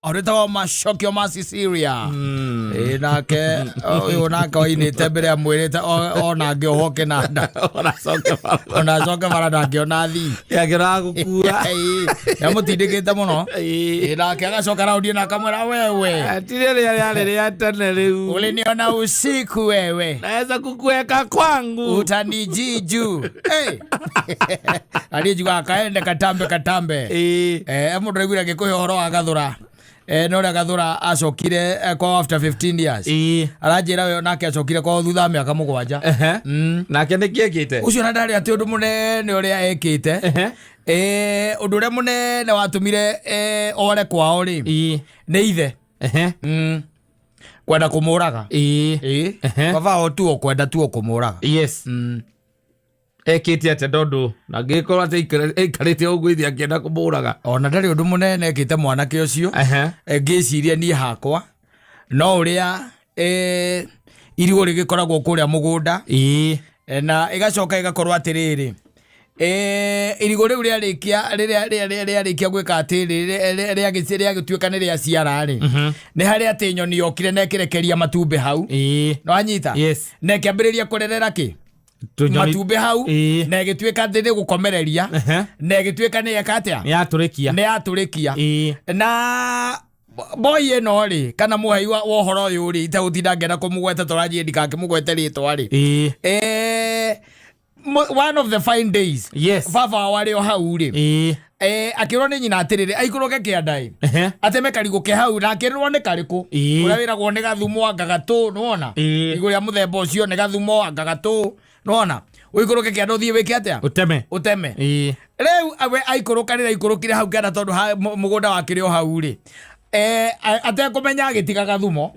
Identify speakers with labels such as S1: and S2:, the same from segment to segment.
S1: Ũrĩtagwo macokio ma Cecilia. Ĩ nake ũyũ nake oinĩte mbere amwĩrĩte ona angĩohwo kĩnanda.
S2: Ona coke bara.
S1: Ona acoke bara ndangĩona thii.
S2: Yangĩraga gũkua.
S1: Nĩamũtindĩkĩte mũno.
S2: Ĩĩ.
S1: Ĩ nake agacoka raundi na akamwĩra wewe.
S2: Ti rĩrĩa rĩarĩ rĩa tene rĩu.
S1: Uliniona usiku wewe.
S2: Naweza kukuweka kwangu.
S1: Utanijiju. Hey. Na niĩ njugaga kaende katambe katambe.
S2: Ĩĩ.
S1: Mũndũ aiguire agĩkũhe ũhoro wa Gathũra. No ũrĩa Gathũra acokire kwao after 15 years. Aranjĩra we nake acokire kwao thutha wa mĩaka 7.
S2: Ehe. Nake nĩkĩ ekĩte?
S1: Ũcio na ndarĩ atĩ ũndũ mũnene ũrĩa ekĩte. Ũndũ ũrĩa mũnene watũmire ore kwao rĩ nĩ ithe. Kwenda kũmũraga.
S2: Ĩĩ. Ehe.
S1: Baba o tu o kwenda tu o kũmũraga.
S2: Ekĩte atĩa tondũ na angĩkorwo atĩ aikarĩte ũguo ithe akĩenda kũmũraga?
S1: Ona ndarĩ ũndũ mũnene ekĩte mwanake ũcio. Ngĩciria niĩ hakwa no ũrĩa irigũ rĩgĩkoragwo kũrĩa mũgũnda. Na ĩgacoka ĩgakorwo atĩrĩrĩ, irigũ rĩu rĩarĩkia rĩrĩa rĩarĩkia gwĩka atĩ rĩagĩtuĩka nĩ rĩaciara rĩ, nĩ harĩ atĩ nyoni yokire na ĩkĩrekeria matumbĩ hau. Nĩwanyita?
S2: Yes.
S1: Na ĩkĩambĩrĩria kũrerera kĩ?
S2: Tũnyoni.
S1: Matumbĩ hau. Na ĩgĩtuĩka atĩ nĩ gũkomereria. Na ĩgĩtuĩka nĩ yeka atĩa?
S2: Nĩ yatũrĩkia.
S1: Nĩ yatũrĩkia. Na boy ĩno rĩ, kana mũhei wa ũhoro ũyũ rĩ, itegũtinda ngĩenda kũmũgweta tondũ ndikakĩmũgwete rĩtwa rĩ. One of the fine days. Baba wao arĩ o hau rĩ. Akĩrwo nĩ nyina atĩrĩrĩ, aikũrũke kĩanda ĩ. Ateme karigũ ke hau na akĩrwo nĩ karĩkũ. Ũrĩa wĩragwo nĩ gathumo anga gatũ, nĩwona? Igũrũ rĩa mũthemba ũcio nĩ gathumo anga gatũ, nĩwona? Ũikũrũke kĩanda ũthiĩ wĩke atĩa?
S2: Ũteme.
S1: Ũteme. Rĩu we aikũrũka rĩrĩa aikũrũkire hau kĩanda tondũ mũgũnda wakĩrĩ o hau rĩ. Atekũmenya agĩtiga gathumo.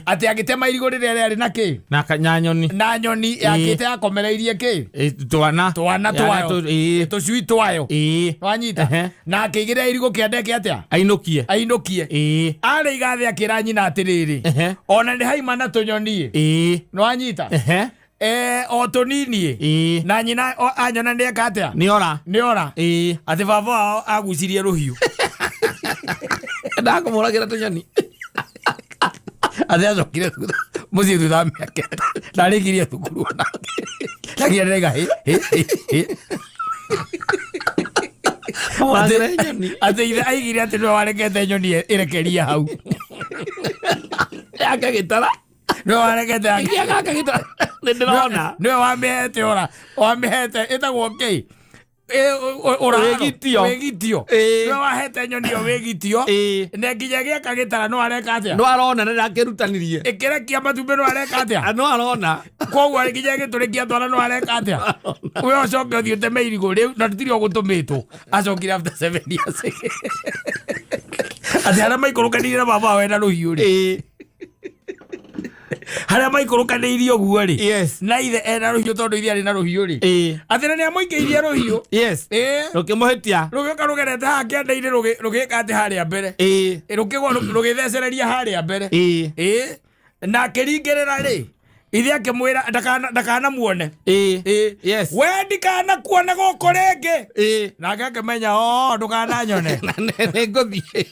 S1: Atĩ agĩtema irigũ rĩrĩa rĩarĩ na kĩ?
S2: Na na nyoni.
S1: Na nyoni yakĩte yakomereirie kĩ?
S2: Twana.
S1: Twana
S2: Yana
S1: twayo. Tũcui twayo. Wanyita? Na akĩigĩrĩra irigũ kĩanda eke atĩa?
S2: Ainũkie.
S1: Ainũkie. Arĩ igathĩ akĩra nyina atĩrĩrĩ. Ona nĩ haima na tũnyoni. Nĩwanyita? O tũnini. Na nyina anyona nĩ eka atĩa?
S2: Nĩ ora.
S1: Nĩ ora. Atĩ baba wao agucirie rũhiũ.
S2: Ndakũmũragĩra tũnyoni.
S1: Atĩ acokire thutha mũciĩ thutha wa mĩaka 5. Ndarĩkirie thukuru onake. Ndakinya ndĩraiga hĩ, hĩ, hĩ, hĩ.
S2: Mũragĩra nyoni.
S1: Atĩ ithe aigire atĩ nĩwe warekete nyoni ĩrekerie hau.
S2: Yake gĩtara.
S1: Nĩwe warekete
S2: Gaka gĩtara. Nĩ ndĩrona.
S1: Nĩwe wamĩhete ora. Wamĩhete ĩtagwo kĩ? Ũraro.
S2: Wĩgitio.
S1: Wĩgitio. Nĩwe wahete nyoni ĩyo wĩgitio. Na nginya gĩaka gĩtara no areka atĩa?
S2: No arona nĩ ndakĩrutanirie.
S1: Ĩkĩrekia matumbĩ no areka atĩa?
S2: No arona.
S1: Koguo nginya ĩgĩtũrĩkia twana no areka atĩa? We ũcoke ũthiĩ ũteme irigũ rĩu na tũtirĩ ũgũtũmĩtwo. Acokire after 7 years. Atĩ harĩa maikũrũkanĩirie na baba wao ena rũhiũ rĩ. Harĩa maikũrũkanĩirie ũguo rĩ. Na ithe ena rũhiũ tondũ ithe arĩ na rũhiũ rĩ. Atĩ na nĩamũikĩirie rũhiũ.
S2: Rũkĩmũhĩtia.
S1: Rũgĩũka rũgerete haha kĩanda-inĩ rũgĩka atĩ harĩa mbere. Rũkĩgwa rũgĩthecereria harĩa mbere. Na akĩringĩrĩra rĩ. Ithe akĩmwĩra ndakanamuone. We ndikanakuone gũkũ rĩngĩ. Nake akĩmenya, o, ndũkananyone.
S2: Na nĩ ngũthiĩ.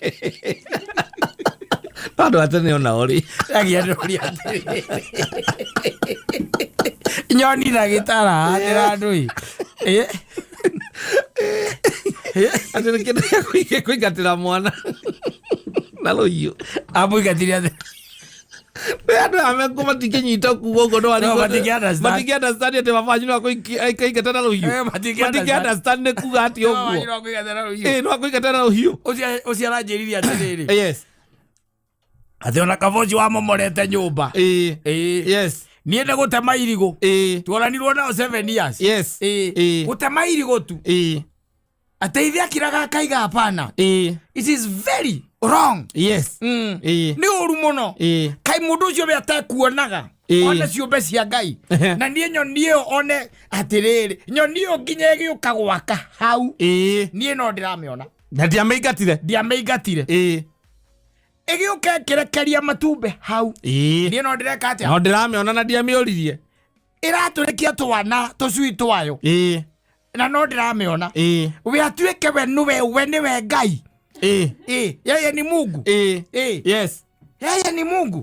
S2: Andũ a tene onao rĩ.
S1: Agia ndũria atĩrĩrĩ. Nyoni na gĩtara atĩra andũ ĩ.
S2: Atĩ nĩ kĩndũ gĩa kũingatĩra mwana na rũhiũ.
S1: Amũingatire atĩ.
S2: Nĩ andũ aya mekuo matingĩnyita kuga ũguo no
S1: No, matingĩ understand.
S2: matingĩ understand atĩ baba wanyu no akũingata na rũhiũ.
S1: Matingĩ
S2: Matingĩ understand nĩ kuga atĩ
S1: No,
S2: ũguo.
S1: wanyu no akũingata na rũhiũ.
S2: No akũingata na rũhiũ.
S1: Ũcio aranjĩrire atĩrĩrĩ. Atĩ ona kaba ũcio wamomorete nyũmba. Niĩ nĩ gũtema irigũ. Tuoranirwo nao 7 years. Gũtema irigũ tu. Atĩ ithe akiraga akaiga hapana. It is very wrong. Nĩ ũru mũno. Kaĩ mũndũ ũcio we atekuonaga. One ciũmbe cia Ngai. Na niĩ nyoni ĩyo one atĩrĩrĩ, nyoni ĩyo nginya ĩgĩũka gwaka hau. Niĩ no ndĩramĩona.
S2: Na ndiamĩingatire.
S1: Ndiamĩingatire. Ĩgĩũka ĩkĩrekeria matumbĩ hau. Niĩ no ndĩreka atĩa?
S2: No ndĩramĩona na ndiamĩũririe.
S1: Ĩratũrĩkia twana tũcui twayo. Na no ndĩramĩona. We atuĩke we nĩwe, we nĩwe Ngai. Yeye ni Mungu.
S2: Yes.
S1: Yeye ni Mungu.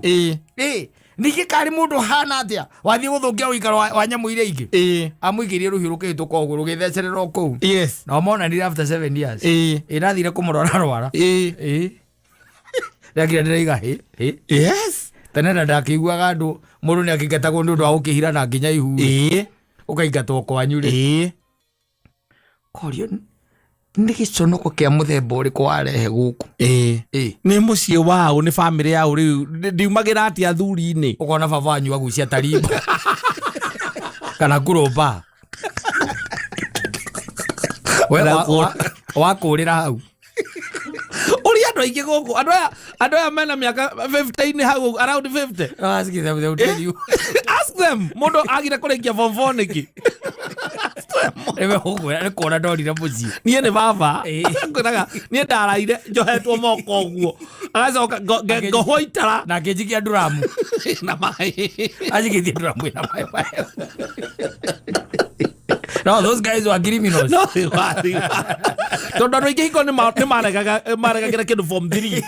S1: Ningĩ karĩ mũndũ hana atĩa wathiĩ gũthũkia ũikaro wa nyamũ iria ingĩ. Amũikĩrie rũhiũ rũkĩhĩtũka ũguo rũgĩthecerera o kũu. Na monanire after 7 years. Ĩ nathire kũmũrora rwara. Ĩ ndakira ndĩraiga hĩ hĩ. Tene na ndakĩiguaga andũ mũndũ nĩ akĩingatagwo nĩ ũndũ wa gũkĩhirana nginya ihu. Ũkaingatwo kwanyu rĩ. Korio nĩ gĩconoko kĩa mũthemba ũrĩkũ warehe gũkũ?
S2: Nĩ mũciĩ wao, nĩ bamĩrĩ yao, rĩu ndiumagĩra atĩa athuri-inĩ?
S1: Ũkona baba wanyu agucia tarimbo kana ngurũmba. We wakũrĩra hau.
S2: Ũrĩa andũ aingĩ gũkũ, andũ aya mena mĩaka 50 hau, around 50.
S1: Ask them, they will tell you.
S2: Ask them, mũndũ agire kũrĩkia form 4 nĩkĩ?
S1: Rĩwe ũkwĩra nĩ kuona ndorire mũciĩ.
S2: Niĩ nĩ baba ngwĩraga, niĩ ndaraire njohetwo moko ũguo, agacoka ngohwo itara.
S1: Na akĩnjikia nduramu.
S2: Na maĩ.
S1: Anjikĩtie nduramu ĩna maĩ maĩ. No, those guys were criminals.
S2: No tondũ andũ aingĩ hingo nĩ maregagĩra kĩndũ form 3.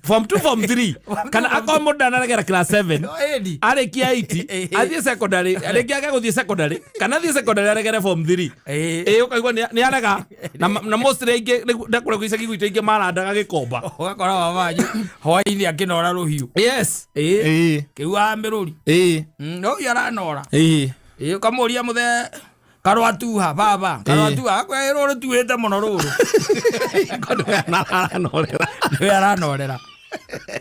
S2: Form 2, form 3, kana akorwo mũndũ ndanaregera class 7.
S1: No, ĩni.
S2: Arĩkia 8, athiĩ secondary, rĩngĩ age gũthiĩ secondary, kana athiĩ secondary aregere form 3. Ĩ ũkaigua nĩ arega na mostly aingĩ ndakũrĩa gĩcagi gwitũ, aingĩ marandaga gĩkomba.
S1: Ũgakora baba wanyu hwainĩ akĩnora rũhiũ. Kĩu mĩrũri. No ũyũ aranora. Ũkamũria, mũthee, karwatuha baba, karwatuha, akwĩra rũrũ tuĩte mũno rũrũ.
S2: Aranorera.
S1: Nĩwe aranorera.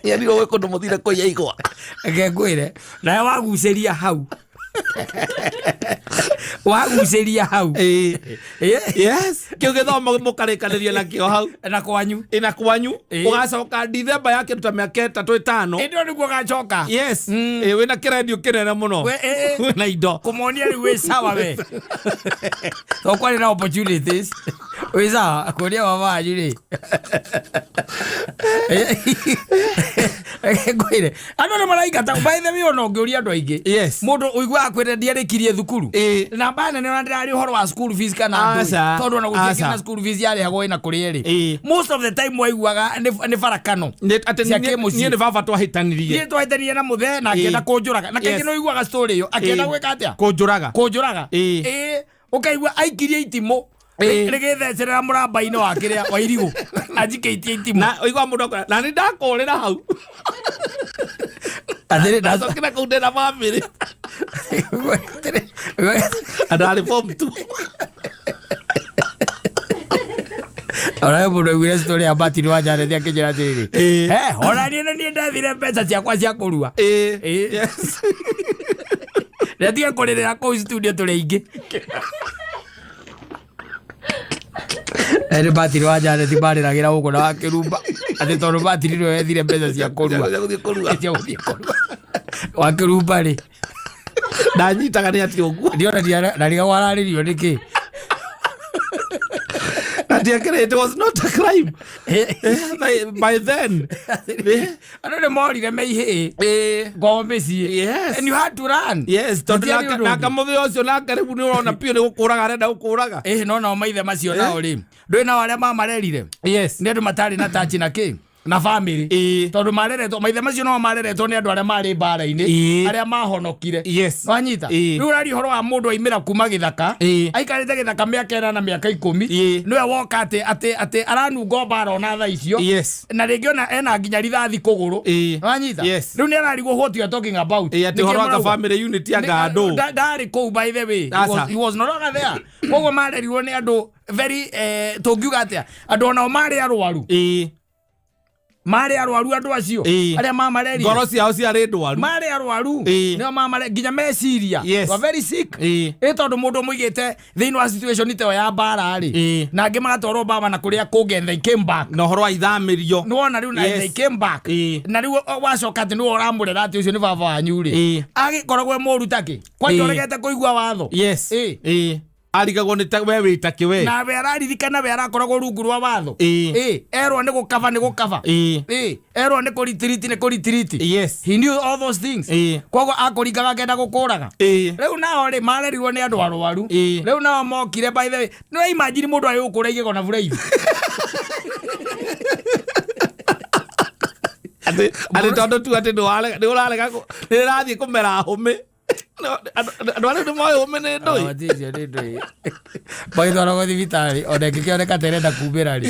S2: Yerirwo gwĩ kũndũ mũthire kũiya igwa.
S1: Reke ngwĩre, nawe wagucĩria hau, wagucĩria hau.
S2: Yes, kĩu gĩthomo mũkarĩkanĩria nakĩo hau.
S1: Na kwanyu.
S2: Ĩna kwanyu. Ũgacoka Dithemba ya kĩndũ ta mĩaka 3, 5.
S1: Ĩndĩ nĩguo gacoka.
S2: Yes. Ĩ wĩna kĩrendio kĩnene mũno.
S1: We.
S2: Wĩna indo.
S1: Kũmonia rĩu wĩ sawa, we to kwarĩ na opportunities, wĩ sawa kuonia baba wanyu rĩ. Reke ngwĩre, andũ nĩ maraingata, by the way, ona ũngĩũria andũ aingĩ, mũndũ ũiguaga kwĩra ndiarĩkirie thukuru, namba nene ona ndĩrarĩ ũhoro wa school fees kana ndũĩ.
S2: Aca,
S1: Tondũ ona gũtiakĩrĩ
S2: aca.
S1: na school fees yarĩhagwo ĩna kũrĩ erĩ. Most of the time waiguaga nĩ barakano
S2: Atĩ
S1: cia
S2: niĩ
S1: kĩmũciĩ.
S2: Nĩ baba twahĩtanirie.
S1: Niĩ twahĩtanirie na mũthee na akĩenda kũnjũraga, na kaingĩ nĩ ũiguaga story ĩyo, akĩenda gwĩka atĩa?
S2: Kũnjũraga.
S1: Kũnjũraga. Ĩ ũkaigua aikirie itimũ rĩgĩthecerera mũramba-inĩ wa kĩrĩa wa irigũ, anjikĩtie itimũ.
S2: Na ũigua mũndũ akwĩra, na nĩ ndakũrĩra hau.
S1: Atĩrĩ,
S2: ndacokire kũu ndĩna bamĩrĩ andũ arĩ form 2.
S1: Ona mũndũ aiguire story ya Martin wa Janet akĩnjĩra atĩrĩrĩ, "Eh, ona niĩ nĩ niĩ ndethire mbeca ciakwa cia kũrua." Ndetige kũrĩrĩra kũu studio tũrĩ aingĩ. Nĩ Martin wa Janet marĩragĩra gũkũ na wakĩrumba atĩ tondũ Martin nĩwe wethire mbeca cia kũrua.
S2: Cia gũthiĩ kũrua.
S1: Cia gũthiĩ kũrua. Wakĩrumba rĩ,
S2: ndanyitaga nĩ atĩ ũguo.
S1: Ndiona ndarigagwo ararĩrio nĩkĩ.
S2: Ati it was not a crime. By then.
S1: Andũ nĩ morire meihĩ ngoo mĩciĩ. And you had to run.
S2: Yes, tondũ
S1: Gũtiarĩ
S2: nake
S1: ũndũ
S2: nake
S1: ũngĩ.
S2: mũthĩ ũcio nake rĩu nĩ ũrona biũ nĩ gũkũraga arenda gũkũraga.
S1: Ĩ no nao maithe macio nao rĩ, ndũĩ nao arĩa mamarerire nĩ andũ matarĩ na tachi na kĩ na family, tondũ mareretwo, maithe macio no mareretwo nĩ andũ arĩa marĩ mbara-inĩ, arĩa mahonokire. Wanyita? Rĩu ũraria ũhoro wa mũndũ aimĩra kuma gĩthaka, aikarĩte gĩthaka mĩaka 8 mĩaka 10, nĩwe woka atĩ aranungo mbara ona thaa icio, na rĩngĩ ona ena nginya rithathi kũgũrũ. Wanyita? Rĩu nĩ ararigwo what you are talking about.
S2: Ĩ atĩ
S1: Nĩkĩo
S2: ũhoro wa
S1: mũrauga?
S2: family unit ya ngandũ.
S1: Ndarĩ kũu, by the way. He
S2: Aca.
S1: he was no longer there. Koguo marerirwo nĩ andũ very, tũngiuga atĩa, andũ onao marĩ arwaru. Marĩ arwaru andũ acio arĩa mamarerire.
S2: Ngoro ciao ciarĩ ndwaru.
S1: Marĩ arwaru. Nĩo mamare nginya meciria. Were very sick. Ĩ tondũ mũndũ mũigĩte thĩinĩ wa situation ta ĩyo ya mbara rĩ, na angĩ magatwarwo mbara na kũrĩa kũngĩ, and they came back.
S2: Na ũhoro wa ithamĩrio.
S1: Nĩwona rĩu na they came back. Na rĩu wacoka atĩ nĩwe ũramũrera atĩ ũcio nĩ baba wanyu rĩ, agĩkoragwo e mũru takĩ kwanja, ũregete kũigua watho.
S2: Arigagwo nĩ ta we wĩ takĩ we.
S1: Na we araririkana we arakoragwo rungu rwa watho. Erwo nĩ gũkaba nĩ gũkaba. Erwo nĩ kũritiriti nĩ kũritiriti. He knew all those things. Koguo akũringaga akenda gũkũraga. Rĩu nao rĩ, marerirwo nĩ andũ arwaru. Rĩu nao mokire, by the way, nĩ imagine mũndũ agĩgũkũra igego na buraithi.
S2: Atĩ tondũ tu atĩ nĩ ũrarega nĩ rĩrathiĩ kũmera hũmĩ. Andũ arĩa nĩ moĩ hũmĩ nĩ ndũĩ.
S1: Icio nĩ ndũĩ. Magĩtwaragwo thibitarĩ ona ĩngĩkĩoneka ta ĩrenda kumĩra rĩ,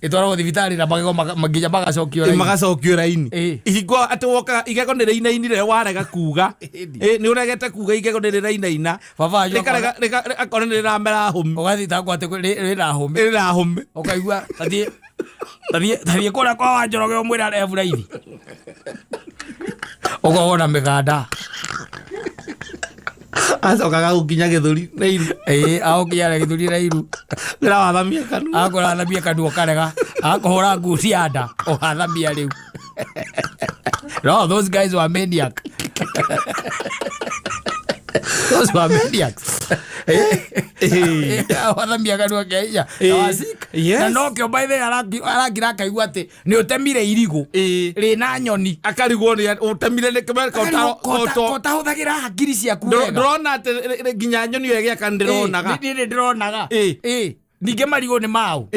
S1: ĩtwaragwo thibitarĩ na magego nginya magacokio raini.
S2: Magacokio raini. Ihingo atĩ woka igego nĩ rĩinainire warega kuga. Nĩ ũregete kuga igego nĩ rĩrainaina.
S1: Baba wanyu
S2: Rĩkarega akona nĩ rĩramera hũmĩ.
S1: Ũgathitangwo atĩ rĩna hũmĩ.
S2: Rĩna hũmĩ.
S1: Ũkaigua tathiĩ tathiĩ tathiĩ kũrĩa kwa Wanjoroge ũmwĩre arehe buraithi. Ũkorwo na mĩganda.
S2: Acokaga gũkinya gĩthũri na iru.
S1: Ĩĩ, agũkinya gĩthũri na iru.
S2: Rĩrawathamia kanua.
S1: Akũrathamia kanua ũkarega. Akũhũra nguci ya nda ũgathamia rĩu. No, those guys were maniac. Those were maniacs. Wathamia kanua kehia. Wasik. Na nokĩo by the way arakira akaigua atĩ nĩ ũtemire irigũ rĩna nyoni.
S2: Akarigwo nĩ ũtemire nĩ
S1: Kotahũthagĩra hakiri ciaku wega.
S2: Ndĩrona atĩ nginya nyoni ĩyo ĩgĩaka ndĩronaga.
S1: Nĩ ndĩronaga. Ningĩ marigũ nĩ mau.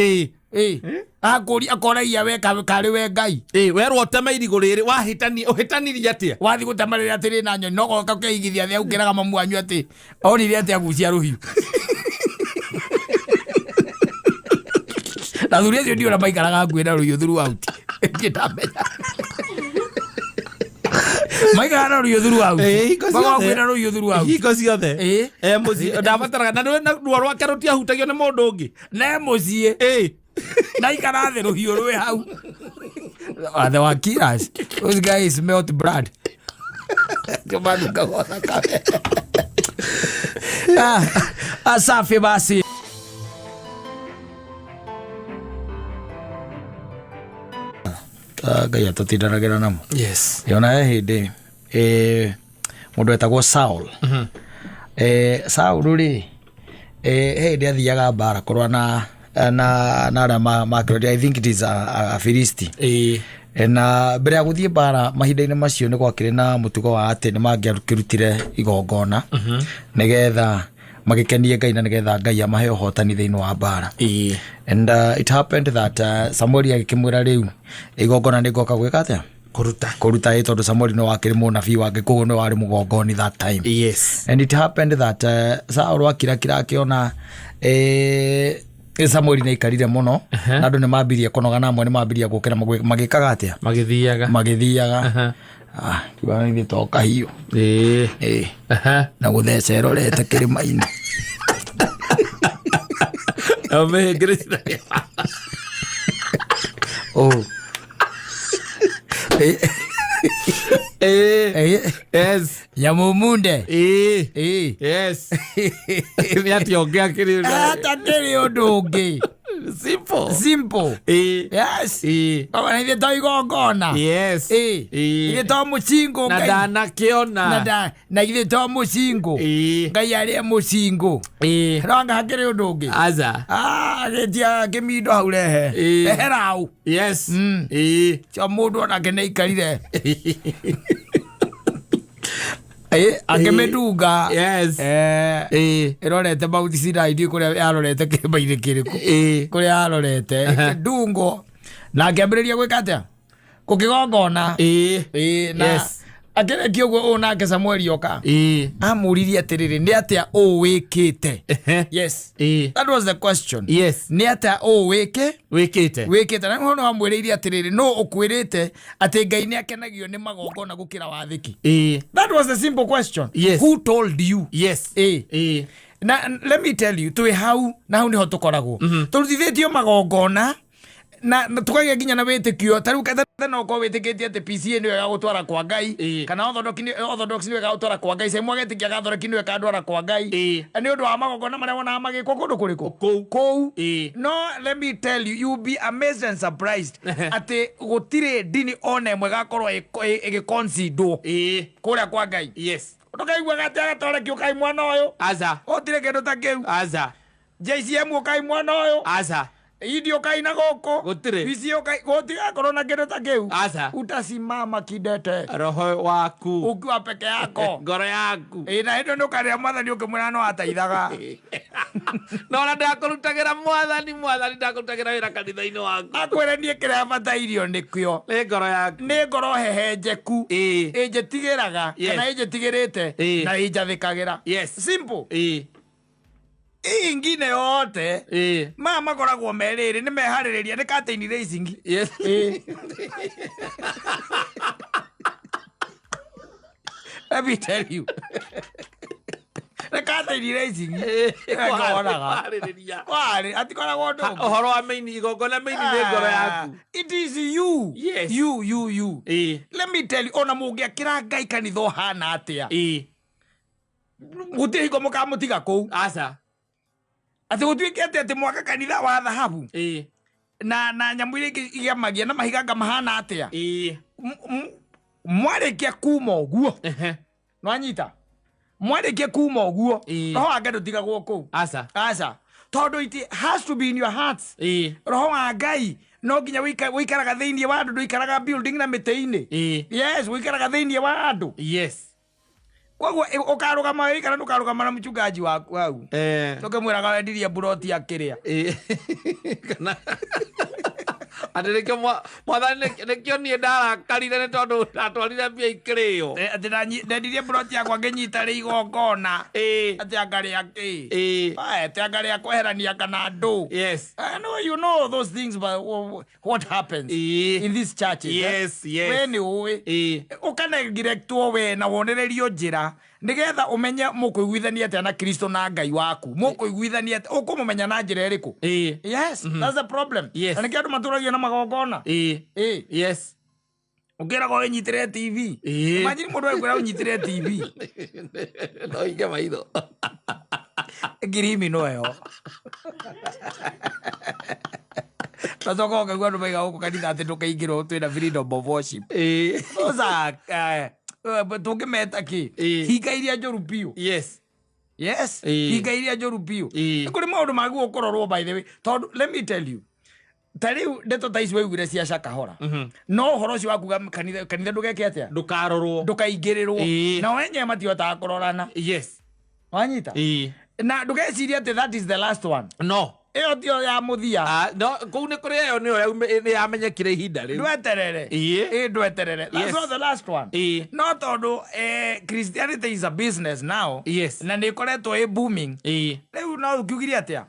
S1: Akũria akoragia we karĩ we Ngai.
S2: Werwo ũteme irigũ rĩrĩ wahĩtania ũhĩtanirie atĩa?
S1: Wathiĩ gũtema rĩrĩa atĩ rĩna nyoni no goka ũkeigithia thĩ aukĩraga mamu wanyu atĩ onire atĩ agucia rũhiũ. Na thuri acio ndiũra maikaraga hakuhĩ na rũhiũ throughout. Niĩ ndamenya. Maikaraga na rũhiũ throughout.
S2: Hingo
S1: Makoragwo
S2: ciothe.
S1: hakuhĩ na rũhiũ throughout.
S2: Hingo ciothe. Mũciĩ ndabataraga na ruo rwake rũtiahutagio nĩ mũndũ ũngĩ.
S1: Ne mũciĩ. Na ikara thĩ rũhiũ rwĩ hau. They were killers. Those guys smelled blood. Ndio thakame. Asafi basi. Ngai atũtindanagĩra namo.
S2: Yes.
S1: Yona he hĩndĩ mũndũ etagwo Saul. Saul rĩ, he hĩndĩ athiaga mbara kũrũa na arĩa makĩrũa, I think it is a Filisti. Na mbere ya gũthiĩ mbara mahinda-inĩ macio nĩ gwakĩrĩ na mũtugo wa atĩ nĩ mangĩakĩrutire igongona nĩgetha magĩkenie Ngai na nĩgetha Ngai amahe ũhotani thĩinĩ wa mbara. And it happened that Samuel agĩkĩmwĩra rĩu igongona nĩ ngoka gwĩka atĩa?
S2: Kũruta.
S1: Kũruta ĩ tondũ Samuel nĩ wakĩrĩ mũnabii wake koguo nĩ warĩ mũgongoni that time.
S2: Yes.
S1: And it happened that Saul akirakira akĩona Samuel nĩ aikarire mũno na andũ nĩ mambirie kũnoga na amwe nĩ mambirie gũkĩra magĩkaga atĩa?
S2: Magĩthiaga.
S1: Magĩthiaga. Kiuga ithuĩ to kahiũ. Na gũtheca ĩrorete kĩrĩma-inĩ.
S2: Mĩhĩngĩrĩcithania. Yes.
S1: Nyamũ munde.
S2: Yes. Nĩ atĩa ũngĩ akĩrĩ
S1: Atakĩrĩ ũndũ ũngĩ.
S2: Simple.
S1: Simple. Yes. Baba na ithuĩ to igongona.
S2: Yes.
S1: Ithuĩ to mũcingũ.
S2: Na ndanakĩona.
S1: Na ithuĩ to mũcingũ. Ngai arĩe mũcingũ. No anga hakĩrĩ ũndũ ũngĩ.
S2: Aza.
S1: Gĩtia kĩmindo hau rehe. Ehera hau.
S2: Yes.
S1: Cio mũndũ onake nĩ aikarire. Akĩmĩtunga.
S2: Yes.
S1: Ĩrorete Mount Sinai ndiũĩ kũrĩa yarorete kĩrĩma-inĩ kĩrĩkũ. Kũrĩa yarorete. Ĩkĩndungwo. Na akĩambĩrĩria gwĩka atĩa? Gũkĩgongona. Na akĩrĩkia ũguo ũũ nake Samuel oka. Amũririe atĩrĩrĩ, nĩ atĩa ũũ wĩkĩte? Yes. That was the question.
S2: Yes.
S1: Nĩ atĩa ũũ
S2: wĩkĩte?
S1: Wĩkĩte. Na nĩho amwĩrĩire atĩrĩrĩ, nũ ũkwĩrĩte atĩ Ngai nĩ akenagio nĩ magongona gũkĩra wathĩki? That was the simple question.
S2: Yes.
S1: Who told you?
S2: Yes.
S1: Na let me tell you, twĩ hau na hau nĩho tũkoragwo. Tũrutithĩtio magongona na tũkagĩa nginya na wĩtĩkio. Ta rĩu ketha no ũkorwo wĩtĩkĩtie atĩ PCA nĩyo ĩgagũtwara kwa Ngai, kana Orthodox nĩyo ĩgagũtwara kwa Ngai, Saimũ agetĩkia Catholic nĩyo ĩkandwara kwa Ngai. Nĩ ũndũ wa magongona marĩa wonaga magĩkwo kũndũ kũrĩkũ?
S2: Kũu.
S1: Kũu. No let me tell you, you'll be amazed and surprised atĩ gũtirĩ ndini ona ĩmwe ĩgakorwo ĩgĩconsiderwo kũrĩa kwa Ngai.
S2: Yes.
S1: Ndũkaiguaga atĩ Agatoreki ũkai mwena ũyũ.
S2: Aza.
S1: Gũtirĩ kĩndũ ta kĩu.
S2: Aza.
S1: JCM ũkai mwena ũyũ.
S2: Aza.
S1: Idio kaina gũkũ.
S2: Gũtirĩ.
S1: Icio gũtigakorwo na kĩndũ ta kĩu.
S2: Aca.
S1: Utasimama kidete.
S2: Roho waku.
S1: Ukiwa peke yako.
S2: Ngoro yaku.
S1: Ĩ na hĩndĩ nĩũkarĩra mwathani ũkĩmwĩra no ateithaga.
S2: Na ona ndakũrutagĩra mwathani mwathani ndakũrutagĩra wĩra kanitha-inĩ waku.
S1: Akwĩre niĩ kĩrĩa batairio nĩkĩo.
S2: Nĩ ngoro yaku.
S1: Nĩ ngoro hehenjeku.
S2: Ĩĩ.
S1: Ĩnjĩtigĩraga
S2: Yes.
S1: kana ĩnjĩtigĩrĩte
S2: Ĩĩ.
S1: na ĩnjathĩkagĩra.
S2: Yes.
S1: Simple.
S2: Ĩĩ.
S1: Ii ingine yote
S2: Ĩĩ.
S1: maya makoragwo me rĩrĩ nĩ meharĩrĩria nĩ curtain raising.
S2: Yes.
S1: Ĩĩ. Let me tell you. Nĩ curtain raising. Wonaga.
S2: Kwarĩrĩria.
S1: Kwarĩ atikoragwo ũndũ ũngĩ.
S2: Ũhoro wa maini igongona maini nĩ ngoro yaku.
S1: It is you.
S2: Yes.
S1: You, you, you.
S2: Ĩĩ.
S1: Let me tell you, ona mũngĩakĩra Ngai kanitha ũhana atĩa.
S2: Ĩĩ.
S1: Gũtirĩ hingo mũkamũtiga kũu.
S2: Aca.
S1: Atĩ gũtuĩke atĩ atĩ mwaka kanitha wa thahabu
S2: Ĩĩ.
S1: na nyamũ iria ingĩ igemagia na mahiga anga mahana atĩa.
S2: Ĩĩ.
S1: Mwarĩkia kuma ũguo.
S2: Ehe.
S1: Nwanyita. Mwarĩkia kuma ũguo.
S2: Ĩĩ.
S1: Roho wa Ngai ndũtigagwo kũu.
S2: Aca.
S1: Aca. Tondũ it has to be in your hearts.
S2: Ĩĩ.
S1: Roho wa Ngai no nginya wĩikaraga thĩinĩ wa andũ, ndũikaraga building na mĩtĩ-inĩ.
S2: Ĩĩ.
S1: Yes, wĩikaraga thĩinĩ wa andũ.
S2: Yes.
S1: Koguo ũkarũgama wĩikara ndũkarũgama na mchungaji waku hau.
S2: Eh.
S1: Tũkĩmwĩraga wendirie mburoti akĩrĩa.
S2: Ĩĩ. Kana atĩ nĩkĩo mwathani nĩkĩo niĩ ndarakarire nĩ tondũ ndatwarire mbia ikĩrĩo.
S1: Atĩ ndendirie mburoti yakwa ngĩnyita rĩ igongona.
S2: Ĩĩ.
S1: Atĩ angarĩa kĩ.
S2: Ĩĩ.
S1: Aya, atĩ angarĩa kweherania kana andũ.
S2: Yes.
S1: I know you know those things, but what happens
S2: Ĩĩ.
S1: in these churches?
S2: Yes, yes.
S1: We nĩ ũĩ.
S2: Ĩĩ.
S1: Ũkanegirectwo we na wonererio njĩra nĩgetha ũmenye mũkũiguithania atĩa na Kristo na Ngai waku. Mũkũiguithania atĩa, ũkũmũmenya na njĩra ĩrĩkũ?
S2: Ĩĩ.
S1: Yes, that's the problem.
S2: Yes.
S1: Na nĩkĩo andũ matũragio na magongona.
S2: Ĩĩ.
S1: Ĩĩ.
S2: Yes.
S1: Ũkĩragwo wĩnyitĩrĩre TV.
S2: Ĩĩ.
S1: Imagine mũndũ agĩkwĩra ũnyitĩrĩre TV.
S2: No inge maitho.
S1: Ngirimi no ĩyo. Nacoka ũkaigua andũ maiga gũkũ kanitha atĩ ndũkaingĩrwo twĩna freedom of worship.
S2: Ĩĩ.
S1: Those are, tũngĩmeta kĩ?
S2: Ĩĩ.
S1: Hinga iria njũru biũ.
S2: Yes.
S1: Yes.
S2: Ĩĩ.
S1: Hinga iria njũru biũ.
S2: Ĩĩ.
S1: Nĩ kũrĩ maũndũ magĩrĩirwo kũrorwo by the way. Tondũ let me tell you. Ta rĩu ndeto ta ici waiguire cia Shakahola. No ũhoro ũcio wa kuga kanitha ndũgeke atĩa?
S2: Ndũkarorwo.
S1: Ndũkaingĩrĩrwo.
S2: Ĩĩ.
S1: Nao enyewe matihotaga kũrorana.
S2: Yes.
S1: Wanyita?
S2: Ĩĩ.
S1: Na ndũgecirie atĩ that is the last one.
S2: No.
S1: Ĩyo tiyo ya mũthia.
S2: No, kũu nĩ kũrĩ ĩyo nĩyo nĩ yamenyekire ihinda rĩu.
S1: Ndweterere.
S2: Ĩĩ.
S1: Ĩĩ, ndweterere. That's
S2: Yes.
S1: not the last one.
S2: Ĩĩ.
S1: No tondũ Christianity is a business now.
S2: Yes.
S1: Na nĩ ĩkoretwo ĩ booming.
S2: Ĩĩ.
S1: Rĩu no ũkiugire atĩa?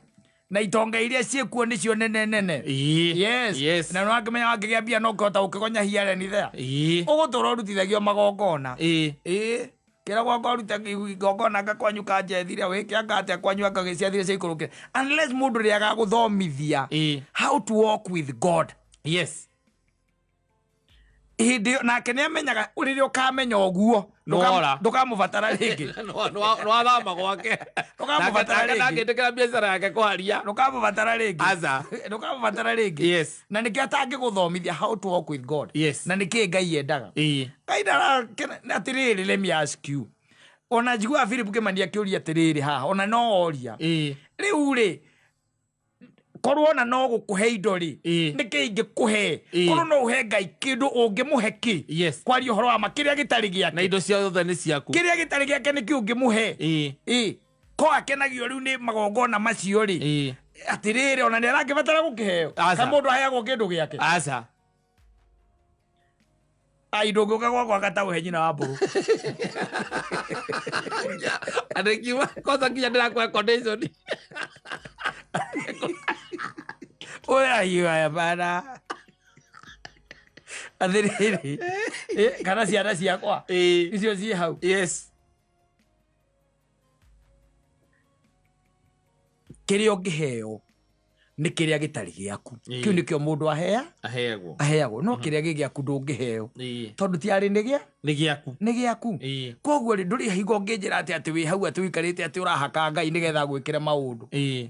S1: Na itonga iria ciĩkuo nĩcio nene nene.
S2: Ĩĩ.
S1: Yes.
S2: Yes.
S1: Na nĩwakĩmenya wakĩgĩa mbia no ũkĩhota gũkĩgonya here and there.
S2: Ĩĩ.
S1: Ũgũtũra ũrutithagio magongona.
S2: Ĩĩ.
S1: Ĩĩ. Kĩra gwakwa ũrute igongona anga kwanyu kanjethire, wĩke anga atĩa kwanyu anga gĩciathire ciaikũrũkire. Unless mũndũ rĩrĩa agagũthomithia
S2: Ĩĩ.
S1: how to walk with God.
S2: Yes.
S1: Hĩndĩ ĩyo nake nĩamenyaga rĩrĩa ũkamenya ũguo,
S2: Nĩwora.
S1: ndũkamũbatara rĩngĩ.
S2: Nĩwathama gwake.
S1: Ndũkamũbatara
S2: Nake
S1: rĩngĩ.
S2: ndangĩtĩkĩra biacara yake kũharia.
S1: Ndũkamũbatara rĩngĩ.
S2: Aca.
S1: Ndũkamũbatara rĩngĩ.
S2: Yes.
S1: Na nĩkĩo atangĩgũthomithia how to walk with God.
S2: Yes.
S1: Na nĩkĩĩ Ngai endaga.
S2: Ĩĩ.
S1: Ngai ndarakena atĩrĩrĩ, let me ask you. Ona njiguaga Philip Kĩmani akĩũria atĩrĩrĩ haha, ona no oria.
S2: Ĩĩ.
S1: Rĩu rĩ, korwo ona no gũkũhe indo rĩ,
S2: Ĩĩ.
S1: nĩkĩ ingĩkũhe?
S2: Ĩĩ.
S1: Korwo no ũhe Ngai kĩndũ ũngĩmũhe kĩ?
S2: Yes.
S1: Kwaria ũhoro wa ma, kĩrĩa gĩtarĩ gĩake.
S2: Na indo ciothe nĩ ciaku.
S1: Kĩrĩa gĩtarĩ gĩake nĩkĩ ũngĩmũhe?
S2: Ĩĩ.
S1: Ĩĩ. Ko akenagio rĩu nĩ magongona macio rĩ.
S2: Ĩĩ.
S1: Atĩrĩrĩ, ona nĩ arakĩbatara gũkĩheo.
S2: Aca.
S1: Ka mũndũ aheagwo kĩndũ gĩake.
S2: Aca.
S1: Ai, ndũngĩũka gwakwa ngataũhe nyina wa mbũrũ.
S2: Atĩ kiuma kwanza nginya ndĩrakũhe condition.
S1: Oya hiyo bana. Atĩrĩrĩ, kana ciana ciakwa
S2: Ĩĩ.
S1: icio ciĩ hau.
S2: Yes.
S1: Kĩrĩa ũngĩheo nĩ kĩrĩa gĩtarĩ gĩaku.
S2: Ĩĩ.
S1: Kĩu nĩkĩo mũndũ
S2: Aheagwo.
S1: aheagwo. No kĩrĩa gĩ gĩaku ndũngĩheo.
S2: Ĩĩ.
S1: Tondũ ti arĩ nĩ gĩa?
S2: Nĩ gĩaku.
S1: Nĩ gĩaku.
S2: Ĩĩ.
S1: Koguo rĩ, ndũrĩ hingo ũngĩnjĩra atĩ wĩ hau atĩ ũikarĩte atĩ ũrahaka Ngai nĩgetha agwĩkĩre maũndũ.
S2: Ĩĩ.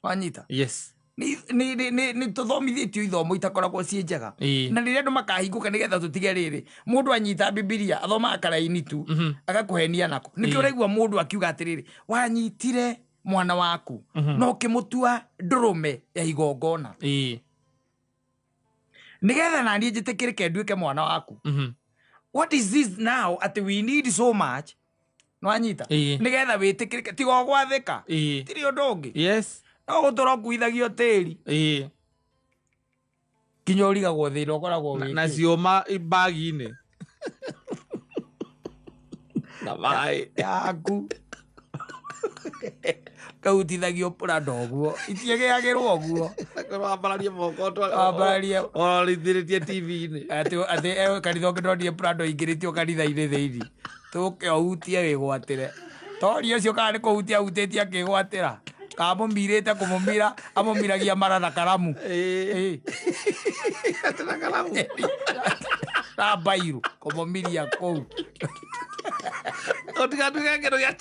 S1: Wanyita?
S2: Yes.
S1: Nĩ tũthomithĩtio ithomo itakoragwo ciĩ njega.
S2: Ĩĩ.
S1: Na rĩrĩa andũ makahingũka nĩgetha tũtige rĩrĩ, mũndũ anyita Bibilia athomaga karaini tu, agakũhenia nako. Nĩkĩo ũraigua mũndũ akiuga atĩrĩrĩ, wanyitire Mwana waku no ũkĩmũtua ndũrũme ya igongona nĩgetha naniĩ njĩtĩkĩrĩke nduĩke mwana waku. What is this now atĩ we need so much? Nwanyita? Nĩgetha wĩtĩkĩrĩke, tiga ũgwathĩka. Tirĩ ũndũ ũngĩ. No gũtũra ũkuithagio tĩri nginya ũrigagwo thĩna ũkoragwo
S2: Na
S1: wĩkĩ.
S2: Ciũma bagi-inĩ na maĩ.
S1: Yaku kahutithagio prado ũguo, itiĩgĩagĩrwo ũguo.
S2: Wambararie moko.
S1: Wambararie.
S2: Orithĩrĩtie TV-inĩ.
S1: Atĩ kanitha ũngĩ ndonire prado ingĩrĩtio kanitha-inĩ thĩinĩ, tũke ũhutie wĩgwatĩre tori ũcio, kana nĩ kũhutia ahutĩtie akĩgwatĩra, kana mũmirĩte kũmũmira amũmiragia mara na karamu. Ĩĩ.
S2: Atĩ na karamu.
S1: Na mbairu kũmũmiria kũu.
S2: Ũtigatuĩke kĩndũ gĩa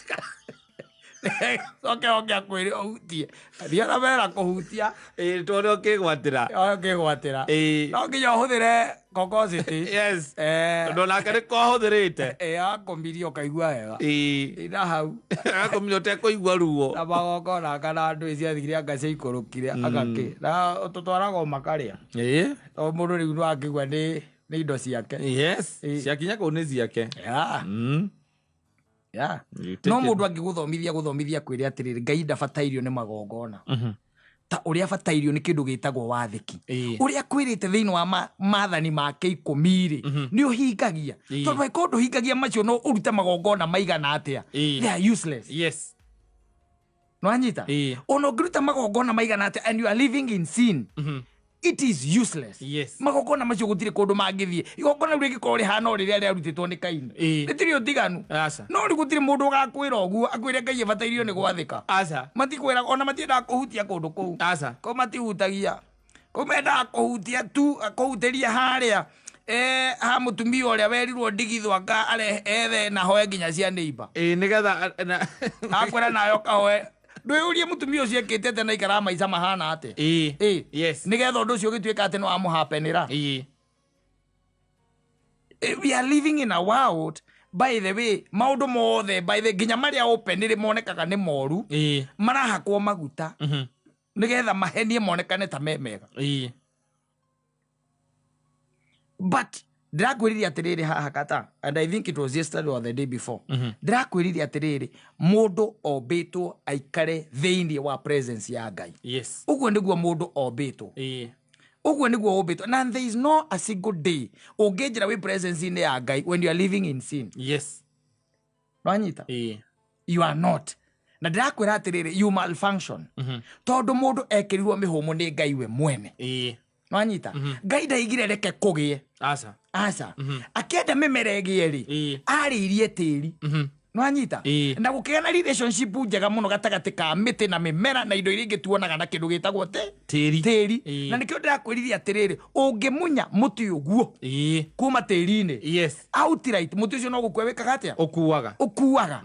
S1: Coke oke akwĩre ũhutie, thiĩ na mbere na kũhutia.
S2: Ĩĩ, tuone ũkĩgwatĩra.
S1: Ũkĩgwatĩra. No nginya ũhũthĩre kokositi.
S2: Tondũ onake nĩ kohũthĩrĩte.
S1: Akũmiria ũkaigua wega. Ĩ, na hau.
S2: Agakũmiria ũtekũigua ruo.
S1: Na magongona kana ndũĩ ciathire anga ciaikũrũkire agakĩ na tũtwaragwo makarĩa. Tondũ mũndũ rĩu no akĩigua nĩ indo ciake.
S2: Ciakinya kũu nĩ ciake. You take
S1: No
S2: it.
S1: Mũndũ angĩgũthomithia gũthomithia kwĩre atĩrĩrĩ, Ngai ndabatairio nĩ magongona ta ũrĩa abatairio nĩ kĩndũ gĩtagwo wathĩki. Ũrĩa kwĩrĩte thĩinĩ wa maathani make 10 rĩ, nĩ ũhingagia. Tondũ angĩkorwo ndũhingagia macio, no ũrute magongona maigana atĩa, they are useless. Nwanyita? Ona ũngĩruta magongona maigana atĩa and you are living in sin, it is useless. Magongona macio gũtirĩ kũndũ mangĩthiĩ. Igongona rĩu rĩngĩkorwo rĩhana o rĩrĩa rĩarutĩtwo nĩ Kaini. Rĩtirĩ ũtiganu.
S2: Aca.
S1: No rĩu gũtirĩ mũndũ ũgakwĩra ũguo, akwĩre Ngai ĩbatairio nĩ gwathĩka.
S2: Aca.
S1: Matikwĩra, ona matiendaga kũhutia kũndũ kũu.
S2: Aca.
S1: Kũu matihutagia, kũu mendaga kũhutia tu kũhutĩria harĩa ha mũtumia ũrĩa werirwo ndigithũ anga arehe ethe na hoe nginya cia neighbor.
S2: Ĩĩ, nĩgetha
S1: Akwĩra nawe ũkahoe, ndwĩyũrie mũtumia ũcio ekĩte atĩa na ikaraga maica mahana atĩa. Nĩgetha ũndũ ũcio ũgĩtuĩka atĩ nĩ wamũhapenĩra. We are living in a world, by the way, maũndũ mothe, by the nginya marĩa open rĩ monekaga nĩ moru, marahakwo maguta nĩgetha mahenie monekane ta me mega. But ndĩrakwĩrire atĩrĩrĩ haha kata, and I think it was yesterday or the day before, ndĩrakwĩrire atĩrĩrĩ, mũndũ ombĩtwo aikare thĩinĩ wa presence ya Ngai. Ũguo nĩguo mũndũ ombĩtwo. Ũguo nĩguo ũmbĩtwo, na there is no a single day ũngĩnjĩra wĩ presence-inĩ ya Ngai when you are living in sin. Nwanyita? You are not. Na ndĩrakwĩra atĩrĩrĩ, you malfunction, tondũ mũndũ ekĩrirwo mĩhũmũ nĩ Ngai we mwene. Nwanyita? Ngai ndaigire reke kũgĩe.
S2: Aca.
S1: Aca, akĩenda mĩmera ĩgĩe rĩ, arĩirie tĩri. Nwanyita? Na gũkĩgĩa na relationship njega mũno gatagatĩ ka mĩtĩ na mĩmera na indo iria ingĩ tuonaga na kĩndũ gĩtagwo te
S2: Tĩri.
S1: Tĩri. Na nĩkĩo ndĩrakwĩrire atĩrĩrĩ, ũngĩmunya mũtĩ ũguo kuma tĩri-inĩ, outright mũtĩ ũcio no gũkua wĩkaga atĩa?
S2: Ũkuaga.
S1: Ũkuaga.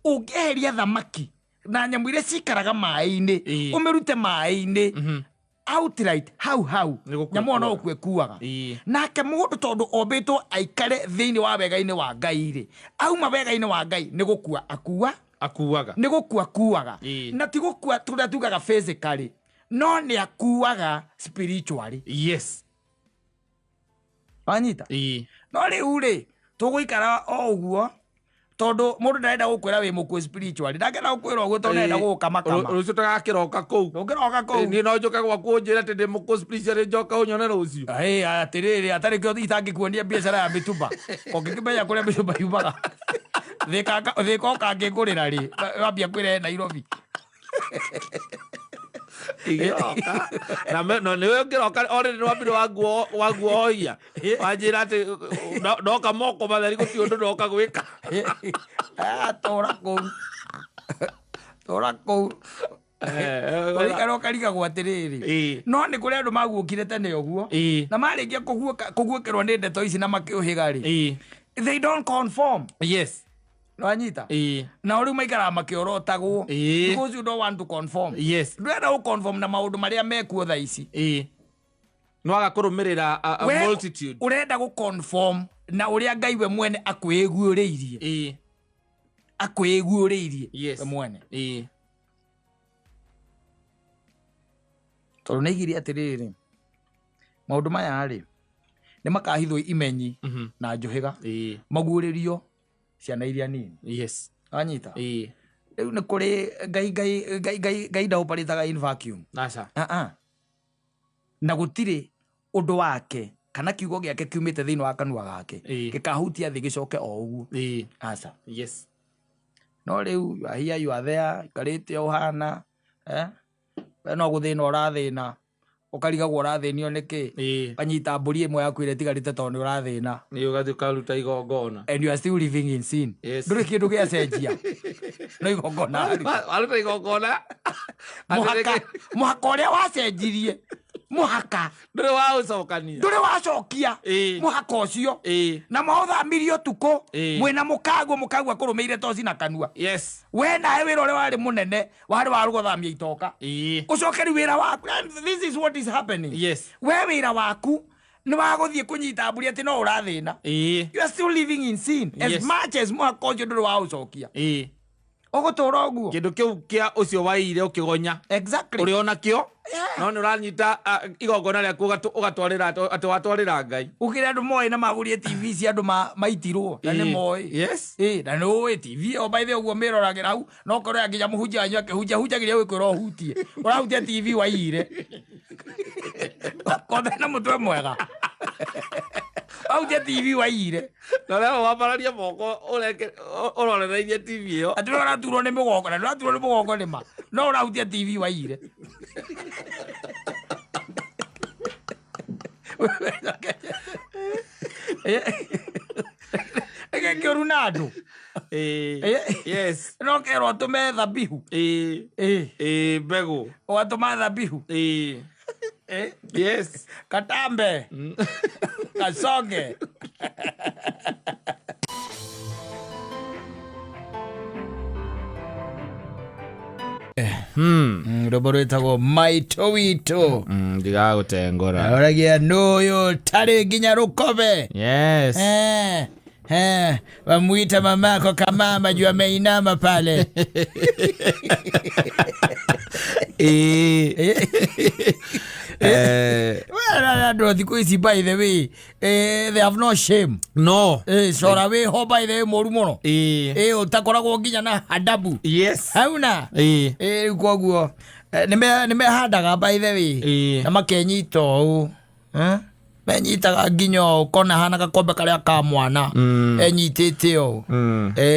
S1: Ũngĩeheria thamaki na nyamũ iria cikaraga maĩ-inĩ, ũmĩrute maĩ-inĩ outright, hau hau
S2: Nĩ gũkua
S1: nyamũ ĩyo no
S2: ĩkuaga.
S1: gũkua ĩkuaga. Nake mũndũ tondũ ombĩtwo aikare thĩinĩ wa wega-inĩ wa Ngai rĩ, auma wega-inĩ wa Ngai nĩ gũkua akua.
S2: Akuaga.
S1: Nĩ gũkua kuaga. Na ti gũkua tũrĩa tugaga physically, no nĩ akuaga spiritually. Wanyita? No rĩu rĩ, tũgũikara o ũguo tondũ mũndũ ndarenda gũkwĩra wĩ mũkuũ spiritually, ndangĩenda gũkwĩra ũguo tondũ ndarenda gũgũkamakama.
S2: Rũciũ tũgakĩroka kũu.
S1: Ndũngĩroka kũu.
S2: Niĩ no njũke gwaku ũnjĩre atĩ ndĩ mũkũ spiritually, njoke ũnyone rũciũ.
S1: Ĩ, atĩrĩrĩ, atarĩ kĩo itangĩkuonia biacara ya mĩtumba, ũngĩkĩmenya kũrĩa mĩtumba yumaga. Thĩka ũkangĩngũrĩra rĩ, wambia kwĩrehe Nairobi.
S2: Igĩroka na no nĩwe ũngĩroka already nĩ wambire wanguohoia, wanjĩra atĩ ndoka moko matheri gũtirĩ ũndũ ndoka gwĩka.
S1: Ah, tũra kũu, tũra kũu. Ũrĩikara ũkarigagwo atĩrĩrĩ, no nĩ kũrĩ andũ maguũkire tene ũguo, na marĩkia kũguũkĩrwo nĩ ndeto ici na makĩũhĩga rĩ, they don't conform. Nwanyita? Na rĩu maikaraga makĩorotagwo because you don't want to conform. Ndũrenda gũ-conform na maũndũ marĩa mekuo thaa ici.
S2: Nwaga kũrũmĩrĩra a
S1: We
S2: multitude.
S1: Ũrenda gũ-conform na ũrĩa Ngai we mwene akwĩguũrĩirie. Akwĩguũrĩirie we mwene. Tondũ nĩ aigire atĩrĩrĩ, maũndũ maya rĩ, nĩ makahithwo imenyi na njũhĩga, maguũrĩrio ciana iria nini. Wanyita? Rĩu nĩ kũrĩ Ngai, Ngai, Ngai, Ngai, Ngai ndaoparĩtaga in vacuum.
S2: Aca.
S1: Ah, ah. Na gũtirĩ ũndũ wake kana kiugo gĩake kiumĩte thĩinĩ wa kanua gake gĩkahutia thĩ gĩcoke o ũguo. Aca. No rĩu you are here, you are there, ikarĩte o ũhana, eh? We no gũthĩna ũrathĩna, ũkarigagwo ũrathĩnio nĩkĩ? Ũkanyita mbũri ĩmwe yaku ĩrĩa ĩtigarĩte tondũ nĩ ũrathĩna.
S2: Nĩ ũgathiĩ ũkaruta igongona.
S1: And you are still living in sin.
S2: Yes.
S1: Ndũrĩ kĩndũ gĩacenjia. No igongona waruta.
S2: Waruta igongona.
S1: Mũhaka, mũhaka ũrĩa wacenjirie. Mũhaka.
S2: Ndũrĩ waũcokania.
S1: Ndũrĩ wacokia. Mũhaka ũcio. Na maũthamirie ũtukũ. Mwĩna mũkaguo, mũkaguo akũrũmĩire toci na kanua. We nawe wĩra ũrĩa warĩ mũnene, warĩ wa gũthamia itoka. Ũcoke rĩu wĩra waku. And this is what is happening. We wĩra waku nĩ wa gũthiĩ kũnyita mbũri atĩ no ũrathĩna. You are still living in sin. As much as mũhaka ũcio ndũrĩ waũcokia. Ũgũtũra ũguo.
S2: Kĩndũ kĩu kĩa ũcio waiyire ũkĩgonya. Ũrĩ ona kĩo. No nĩ ũranyita, igongona rĩaku ũgatwarĩra atĩ watwarĩra Ngai.
S1: Ũkĩrĩ andũ moĩ na magũrire TV cia andũ maitirwo, na nĩ moĩ. Na nĩ ũĩ TV ĩyo by the way ũguo mĩroragĩra hau, no korwo ya nginya mũhunjia wanyu akĩhunjia, hunjagĩria gwĩkwĩra ũhutie. Ũrahutia TV waiyire. Kothe na mũtwe mwega. Wahutia TV waiyire.
S2: Na rĩu wambararia moko ũrorereirie TV ĩyo.
S1: Atĩ no ũraturwo nĩ mũgongo, na ndũraturwo nĩ mũgongo nĩ ma. No ũrahutia TV waiyire. Ĩgĩ kĩũru na andũ. No kerwo ũtũme thabihu.
S2: Mbegũ.
S1: Ũgatũma thabihu. Katambe. Kasonge. Rwĩmbo rwĩtagwo Maitũ Witũ.
S2: Ndigagũtengũra.
S1: Oragia nũyũ tarĩ nginya rũkobe. Wamuita mamako kamama juu ameinama pale. Well, andũ thikũ ici by the way, they have no shame.
S2: No.
S1: Cora wĩho by the way mũru mũno. Ũtakoragwo nginya na adabu. Hauna? Rĩu koguo, nĩmehandaga by the way. Na makenyita ũũ. Menyitaga nginya ũũ, ũkona hana gakombe karĩa ka mwana. Enyitĩte ũũ.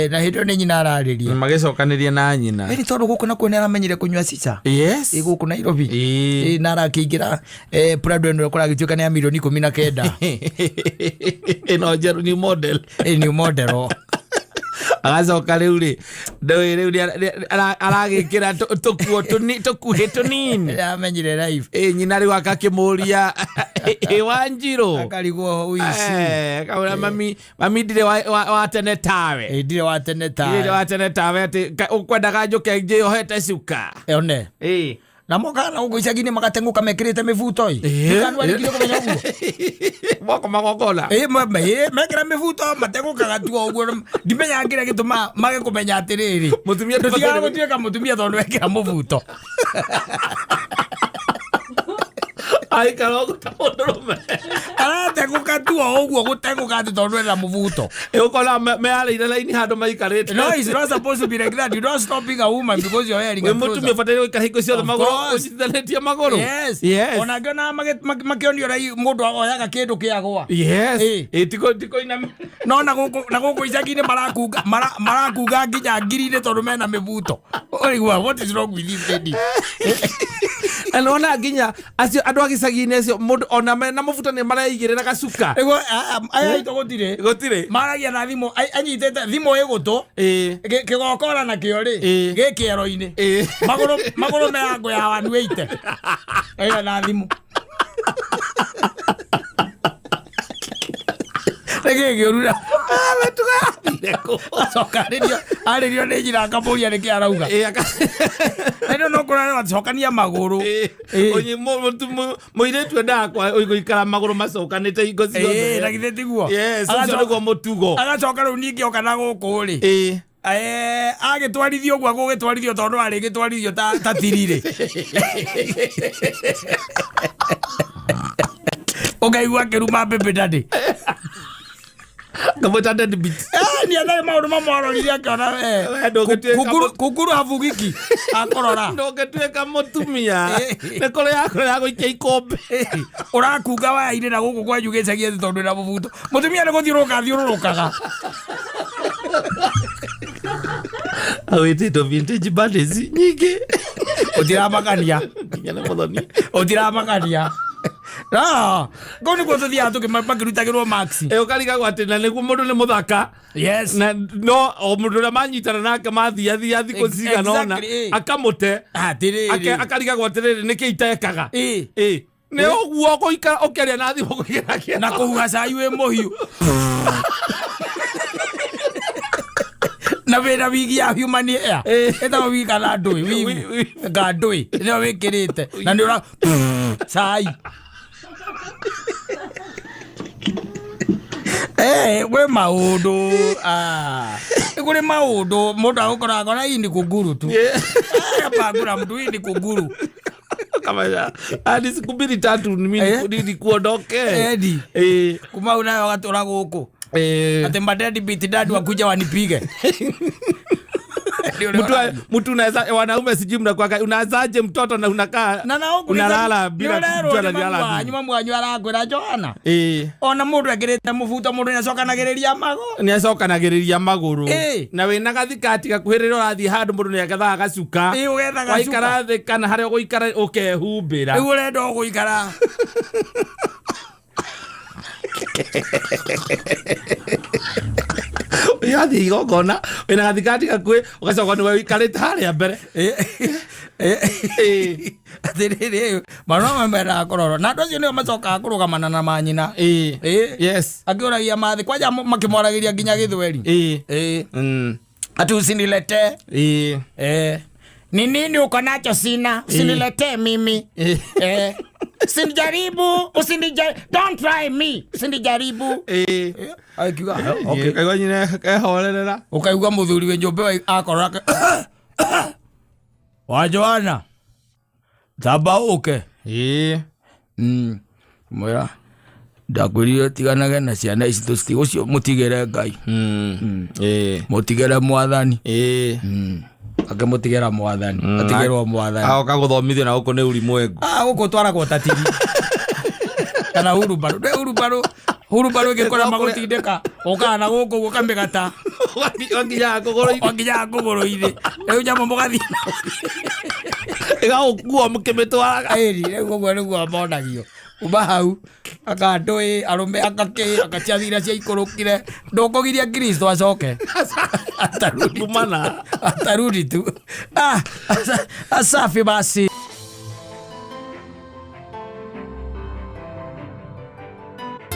S1: Na hĩndĩ ĩyo nĩ nyina ararĩria.
S2: Magĩcokanĩria na nyina.
S1: Ĩni tondũ gũkũ nakuo nĩ aramenyire kũnyua cica. Gũkũ Nairobi. Na arakĩingĩra, Prado ĩno kũragĩtuĩka nĩ ya mirioni ikũmi na kenda.
S2: Ĩno njerũ, new model.
S1: New model.
S2: Agacoka rĩu rĩ, ndũĩ rĩu nĩ aragĩkĩra tũkuo tũkuhĩ tũnini.
S1: Nĩamenyire life.
S2: Nyina rĩu akakĩmũria, Wanjirũ.
S1: Akarigwo ũici.
S2: Akamwĩra, mami ndirĩ wa tene tawe.
S1: Ndirĩ wa tene tawe.
S2: Ndirĩ wa tene tawe atĩ ũkwendaga njũke njĩohete cuka.
S1: One. Na moka na gũkũ icagi-inĩ magateng'ũka mekĩrĩte mĩbuto ĩ. Ndikanu arĩkirie kũmenya ũguo.
S2: Moko magongona.
S1: Mekĩra mĩbuto mateng'ũkaga tu o ũguo. Ndimenyaga kĩrĩa gĩtũmaga mage kũmenya atĩrĩrĩ.
S2: Mũtumia
S1: Tũtigaga
S2: ndũbataire
S1: gũtuĩka mũtumia tondũ wekĩra mũbuto.
S2: Aikara ũguo ta mũndũrũme.
S1: Arateng'ũka tu o ũguo gũteng'ũka atĩ tondũ ena mũbuto.
S2: Ũkona mearĩire raini handũ maikarĩte.
S1: No, it's not supposed to be like that. You don't stop being a woman because you're wearing a
S2: Wĩ mũtumia
S1: trouser.
S2: ũbataire gũikara hingo ciothe
S1: Of
S2: magũrũ,
S1: course.
S2: ũnyitithanĩtie magũrũ.
S1: Yes.
S2: Yes.
S1: Ona ngĩona makĩonio ũrĩa mũndũ oyaga kĩndũ kĩagwa.
S2: Yes. Tiko iname.
S1: No, na gũkũ icagi-inĩ marakunga nginya ngiri-inĩ tondũ mena mĩbuto. Ũraigua, what is wrong with this lady?
S2: Na nĩwona nginya acio andũ a gĩcagi-inĩ acio mũndũ ona mena mũbuto nĩ mareigĩrĩra gacuka.
S1: Nĩguo, aya aitũ gũtirĩ.
S2: Gũtirĩ.
S1: Maragia na thimũ, anyitĩte thimũ ĩ gũtũ. Kĩgokora nakĩo rĩ, gĩ kĩero-inĩ. Magũrũ me ango ya 180. Ĩyo na thimũ. Nĩ kĩĩ kĩũru na- Acoka arĩrio nĩ nyina akamũria nĩkĩ arauga. Na ĩno no kũrarĩ acokania magũrũ.
S2: Mũirĩtu endaga gũikara magũrũ macokanĩte hingo ciothe.
S1: Na githĩ tiguo?
S2: Yes, ũcio nĩguo mũtugo.
S1: Agacoka rĩu ningĩ oka na gũkũ rĩ. Agĩtwarithio ũguo agũgĩtwarithio tondũ arĩgĩtwarithio ta tirire ũkaigua akĩruma mbembe daddy.
S2: Ngamwĩta deadbeat.
S1: Nĩ ethaĩ maũndũ mamwe arorire akĩona we.
S2: We ndũngĩtuĩka
S1: Kukuru habugiki akũrora.
S2: Ndũngĩtuĩka mũtumia nĩ kũrĩ yakũrĩ ya gũikia ikombe.
S1: Ũrakunga waya-inĩ na gũkũ kwanyu gĩcagi atĩ tondũ wĩna mũbuto mũtumia nĩ gũthiũrũrũka athiũrũrũkaga.
S2: Awĩtĩtwo vintage buddies nyingĩ.
S1: Ũtiramakania.
S2: Nginya nĩ mũthoni.
S1: Ũtiramakania. No, kũu nĩkuo tũthiaga makĩrutagĩrwo max.
S2: Ĩ ũkarigagwo atĩ na nĩguo mũndũ nĩ mũthaka.
S1: Yes.
S2: Na no o mũndũ ũrĩa manyitana nake mathiathia thikũ cigana ũna akamũte.
S1: Atĩrĩrĩ.
S2: Akarigagwo atĩrĩrĩ nĩkĩ itekaga. Ĩ. Nĩ ũguo gũikara ũkĩaria na thimũ kũigĩra kĩero.
S1: Na kũhuha cai wĩ mũhiũ. Na wĩna wigi ya human hair. Ĩtagwo wigi kana ndũĩ, wigi. Nga ndũĩ, nĩyo wĩkĩrĩte. Na nĩ ũra cai. Gwĩ maũndũ. Nĩ kũrĩ maũndũ mũndũ agũkora akona hii ni kunguru tu. Bangura mtu hii ni kunguru.
S2: Kama hadi siku mbili tatu mimi nikuondoke.
S1: Edi. Kuma unayo gatũra gũkũ. Ati madadi biti dadi wakuja wanipige.
S2: Mtu unaweza wanaume sijui mnakuwa unazaje mtoto na unakaa
S1: na na
S2: unalala bila kujua analala.
S1: Wanyu mwanyu arakwira Johana. Ona mũndũ ekĩrĩte mũbuto mũndũ nĩacokanagĩrĩria magũrũ.
S2: Nĩacokanagĩrĩria magũrũ. Na wĩna gathikati gakuhĩrĩria ũrathiĩ handũ mũndũ nĩagethaga gacuka.
S1: Ũgetha gacuka.
S2: Waikara thĩ kana harĩa ũgũikara ũkehumbĩra.
S1: Rĩu ũrenda ũgũikara.
S2: Ũrathiĩ igongona wĩna gathikati gakuhĩ ũgacoka nĩwe ũikarĩte harĩa mbere.
S1: Atĩrĩrĩ, marũa mamwe mendaga kũrorwo. Na andũ acio nĩo macokaga kũrũgamana na manyina.
S2: Yes.
S1: Akĩũragia mathĩ kwanja makĩmwaragĩria nginya gĩthweri. Ati usinilete. Ni nini uko nacho sina? Usiniletee mimi. Usinijaribu, usinijaribu. Don't try me. Usinijaribu. Akiuga, okay.
S2: Kaigua nyina ehorerera.
S1: Ukaigua mũthuri wĩ nyũmba ĩyo akorora wa Joana. Thamba ũke. Mwĩra ndakwĩrire tiganage na ciana ici tũciti ũcio mũtigĩre Ngai. Mũtigĩre mwathani. Akĩmũtigĩra mwathani. Atigĩrwo mwathani.
S2: Agoka gũthomithio na gũkũ nĩ ulimwengu.
S1: Gũkũ twaragwo ta tiri. Kana hurumbarũ. Ndũĩ hurumbarũ. Hurumbarũ ĩngĩkora magũtindĩka. Ũkaga na gũkũ ũguo ũkamĩgata.
S2: Wakinyaga kũgũrũ-inĩ.
S1: Wakinyaga kũgũrũ-inĩ. Rĩu nyamũ mũgathiĩ.
S2: Ĩgagũkua mũkĩmĩtwaraga.
S1: Ĩni, rĩu ũguo nĩguo monagio. Kuma hau akandũĩ arũme akakĩ akaciathira ciaikũrũkire ndũkũgiria Kristo acoke. Atarudi tu.
S2: Kumana.
S1: Atarudi tu. Asafi basi.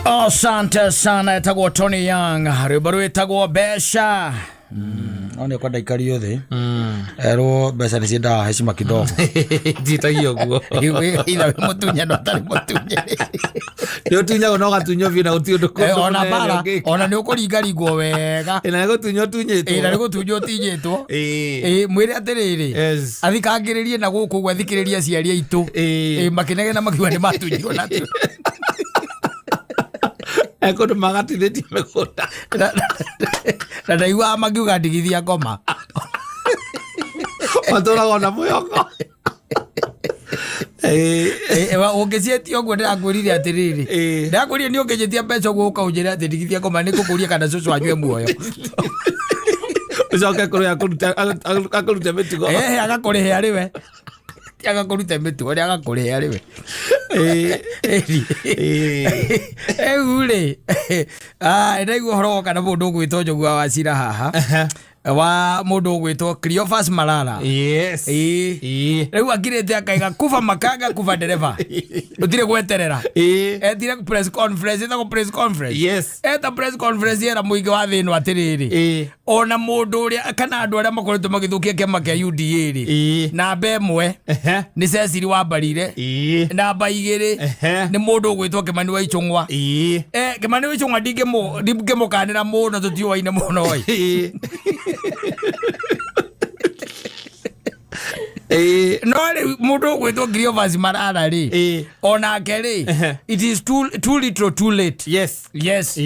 S1: Asante sana, etagwo Tony Young, rwĩmbo rwĩtagwo Mbeca. No nĩ kwenda ikario thĩ. Erwo mbeca nĩ ciendaga heshima kidogo.
S2: Njĩtagia ũguo.
S1: Itha wĩ mũtunye no atarĩ mũtunye.
S2: Nĩ ũtunyagwo na ũgatunywo biũ na gũtirĩ ũndũ kũndũ
S1: Ona
S2: kũnene
S1: bara,
S2: ũngĩka.
S1: ona nĩ ũkũringaringwo wega.
S2: Na nĩ gũtunywo ũtunyĩtwo.
S1: Na nĩ gũtunywo ũtinyĩtwo. Mwĩre atĩrĩrĩ, athikangĩrĩrie na gũkũ ũguo athikĩrĩrie aciari aitũ. Makĩnegena makiuga nĩ matunyirwo na tu.
S2: Kũndũ magatithĩtie mĩgũnda.
S1: Na ndaiguaga makiuga ndigithia ngoma.
S2: Matũraga ona mwĩhoko.
S1: Ũngĩciĩtia ũguo ndĩrakwĩrire atĩrĩrĩ. Ndĩrakwĩrire nĩ ũngĩnjĩtia mbeca ũguo ũkaũnjĩra atĩ ndigithia ngoma nĩ ngũkũria kana cũcũ anyue muoyo.
S2: Ũcoke kũrĩ akũrute mĩtugo.
S1: Agakũrĩhe arĩ we. Ti agakũrute mĩtugo, nĩ agakũrĩhe arĩ we. Rĩu rĩ, ndaigua ũhoro woka na mũndũ ũgwĩtwo Njũgũa wa Cira haha. Wa mũndũ ũgwĩtwo Cleophas Malala.
S2: Yes.
S1: Rĩu akirĩte akaiga kuba makanga kuba ndereba. Gũtirĩ gweterera. Etire press conference, ĩtagwo press conference.
S2: Yes.
S1: Eta press conference yera mũingĩ wa thĩ ĩno atĩrĩrĩ. Ona mũndũ ũrĩa kana andũ arĩa makoretwo magĩthũkia kĩama kĩa UDA rĩ, namba 1 nĩ Cecily Wambarire, namba 2 nĩ mũndũ ũgwĩtwo Kĩmani wa Ichung'wa. Kĩmani wa Ichung'wa ndingĩmũkanĩra mũno, tũtiũaine mũno ĩ. No rĩu mũndũ ũgwĩtwo Cleophas Malala rĩ, onake rĩ, it is too little too late.
S2: Yes.
S1: Yes.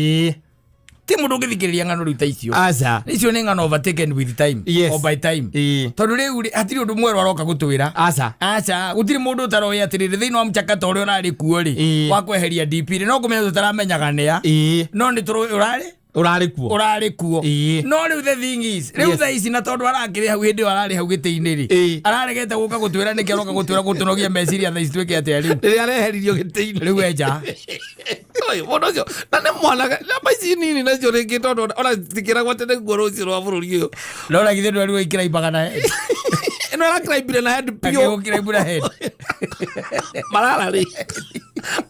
S1: Ti mũndũ ũngĩthikĩrĩria ng'ano rĩu ta icio.
S2: Aca.
S1: Icio nĩ ng'ano overtaken with time.
S2: Yes.
S1: Or by time. Tondũ rĩu rĩ, hatirĩ ũndũ mwerũ aroka gũtwĩra.
S2: Aca.
S1: Aca, gũtirĩ mũndũ ũtaroĩ atĩrĩrĩ, thĩinĩ wa mchakato ũrĩa ũrarĩ kuo rĩ, wa kweheria DP rĩ, no kũmenya tũtaramenyaga nĩa. No nĩ tũrũĩ ũrarĩ?
S2: Ũrarĩ kuo.
S1: Ũrarĩ kuo. No rĩu the thing is, rĩu thaa ici na tondũ arakĩrĩ hau hĩndĩ ĩyo ararĩ hau gĩtĩ-inĩ rĩ, araregete gũka gũtwĩra nĩkĩ aroka gũtwĩra gũtũnogia meciria thaa ici twĩke atĩa rĩu?
S2: Rĩrĩa areheririo gĩtĩ-inĩ.
S1: Rĩu enja.
S2: Oi, mũndũ ũcio na nĩ mwana namba ici nini nacio rĩngĩ tondũ ona citikĩragwo atĩ nĩguo rũciũ rwa bũrũri ũyũ.
S1: No na githĩ ndwari waikĩraimbaga na head.
S2: Ĩno arakĩraimbire na head biũ.
S1: Akĩgũkĩraimbira head.
S2: Malala rĩ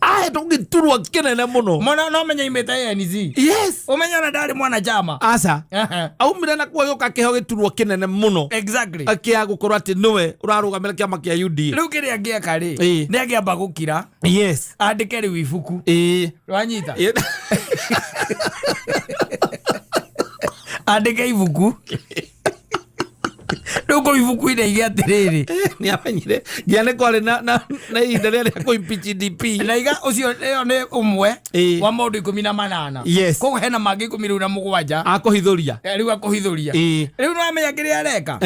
S2: ahetwo gĩturwa kĩnene mũno.
S1: Mona no menya imĩte ANC.
S2: Yes.
S1: Ũmenye ona ndarĩ mwana chama.
S2: Aca. Aumire na kuo gĩũka kĩheo gĩturwa kĩnene mũno.
S1: Exactly.
S2: Kĩa gũkorwo atĩ nĩwe ũrarũgamĩra kĩama kĩa UDA.
S1: Rĩu kĩrĩa angĩeka rĩ, nĩ angĩamba gũkira.
S2: Yes.
S1: Andĩke rĩu ibuku. Wanyita? Andĩke ibuku. Rĩu kũu ibuku-inĩ aige atĩrĩrĩ.
S2: Nĩ amenyire nginya nĩ kwarĩ na ihinda rĩrĩa rĩa kũ-impeach DP.
S1: Na iga ũcio ĩyo nĩ ũmwe wa maũndũ 18.
S2: Yes.
S1: Koguo hena mangĩ 17.
S2: Akũhithũria.
S1: Rĩu akũhithũria. Rĩu nĩwamenya kĩrĩa areka?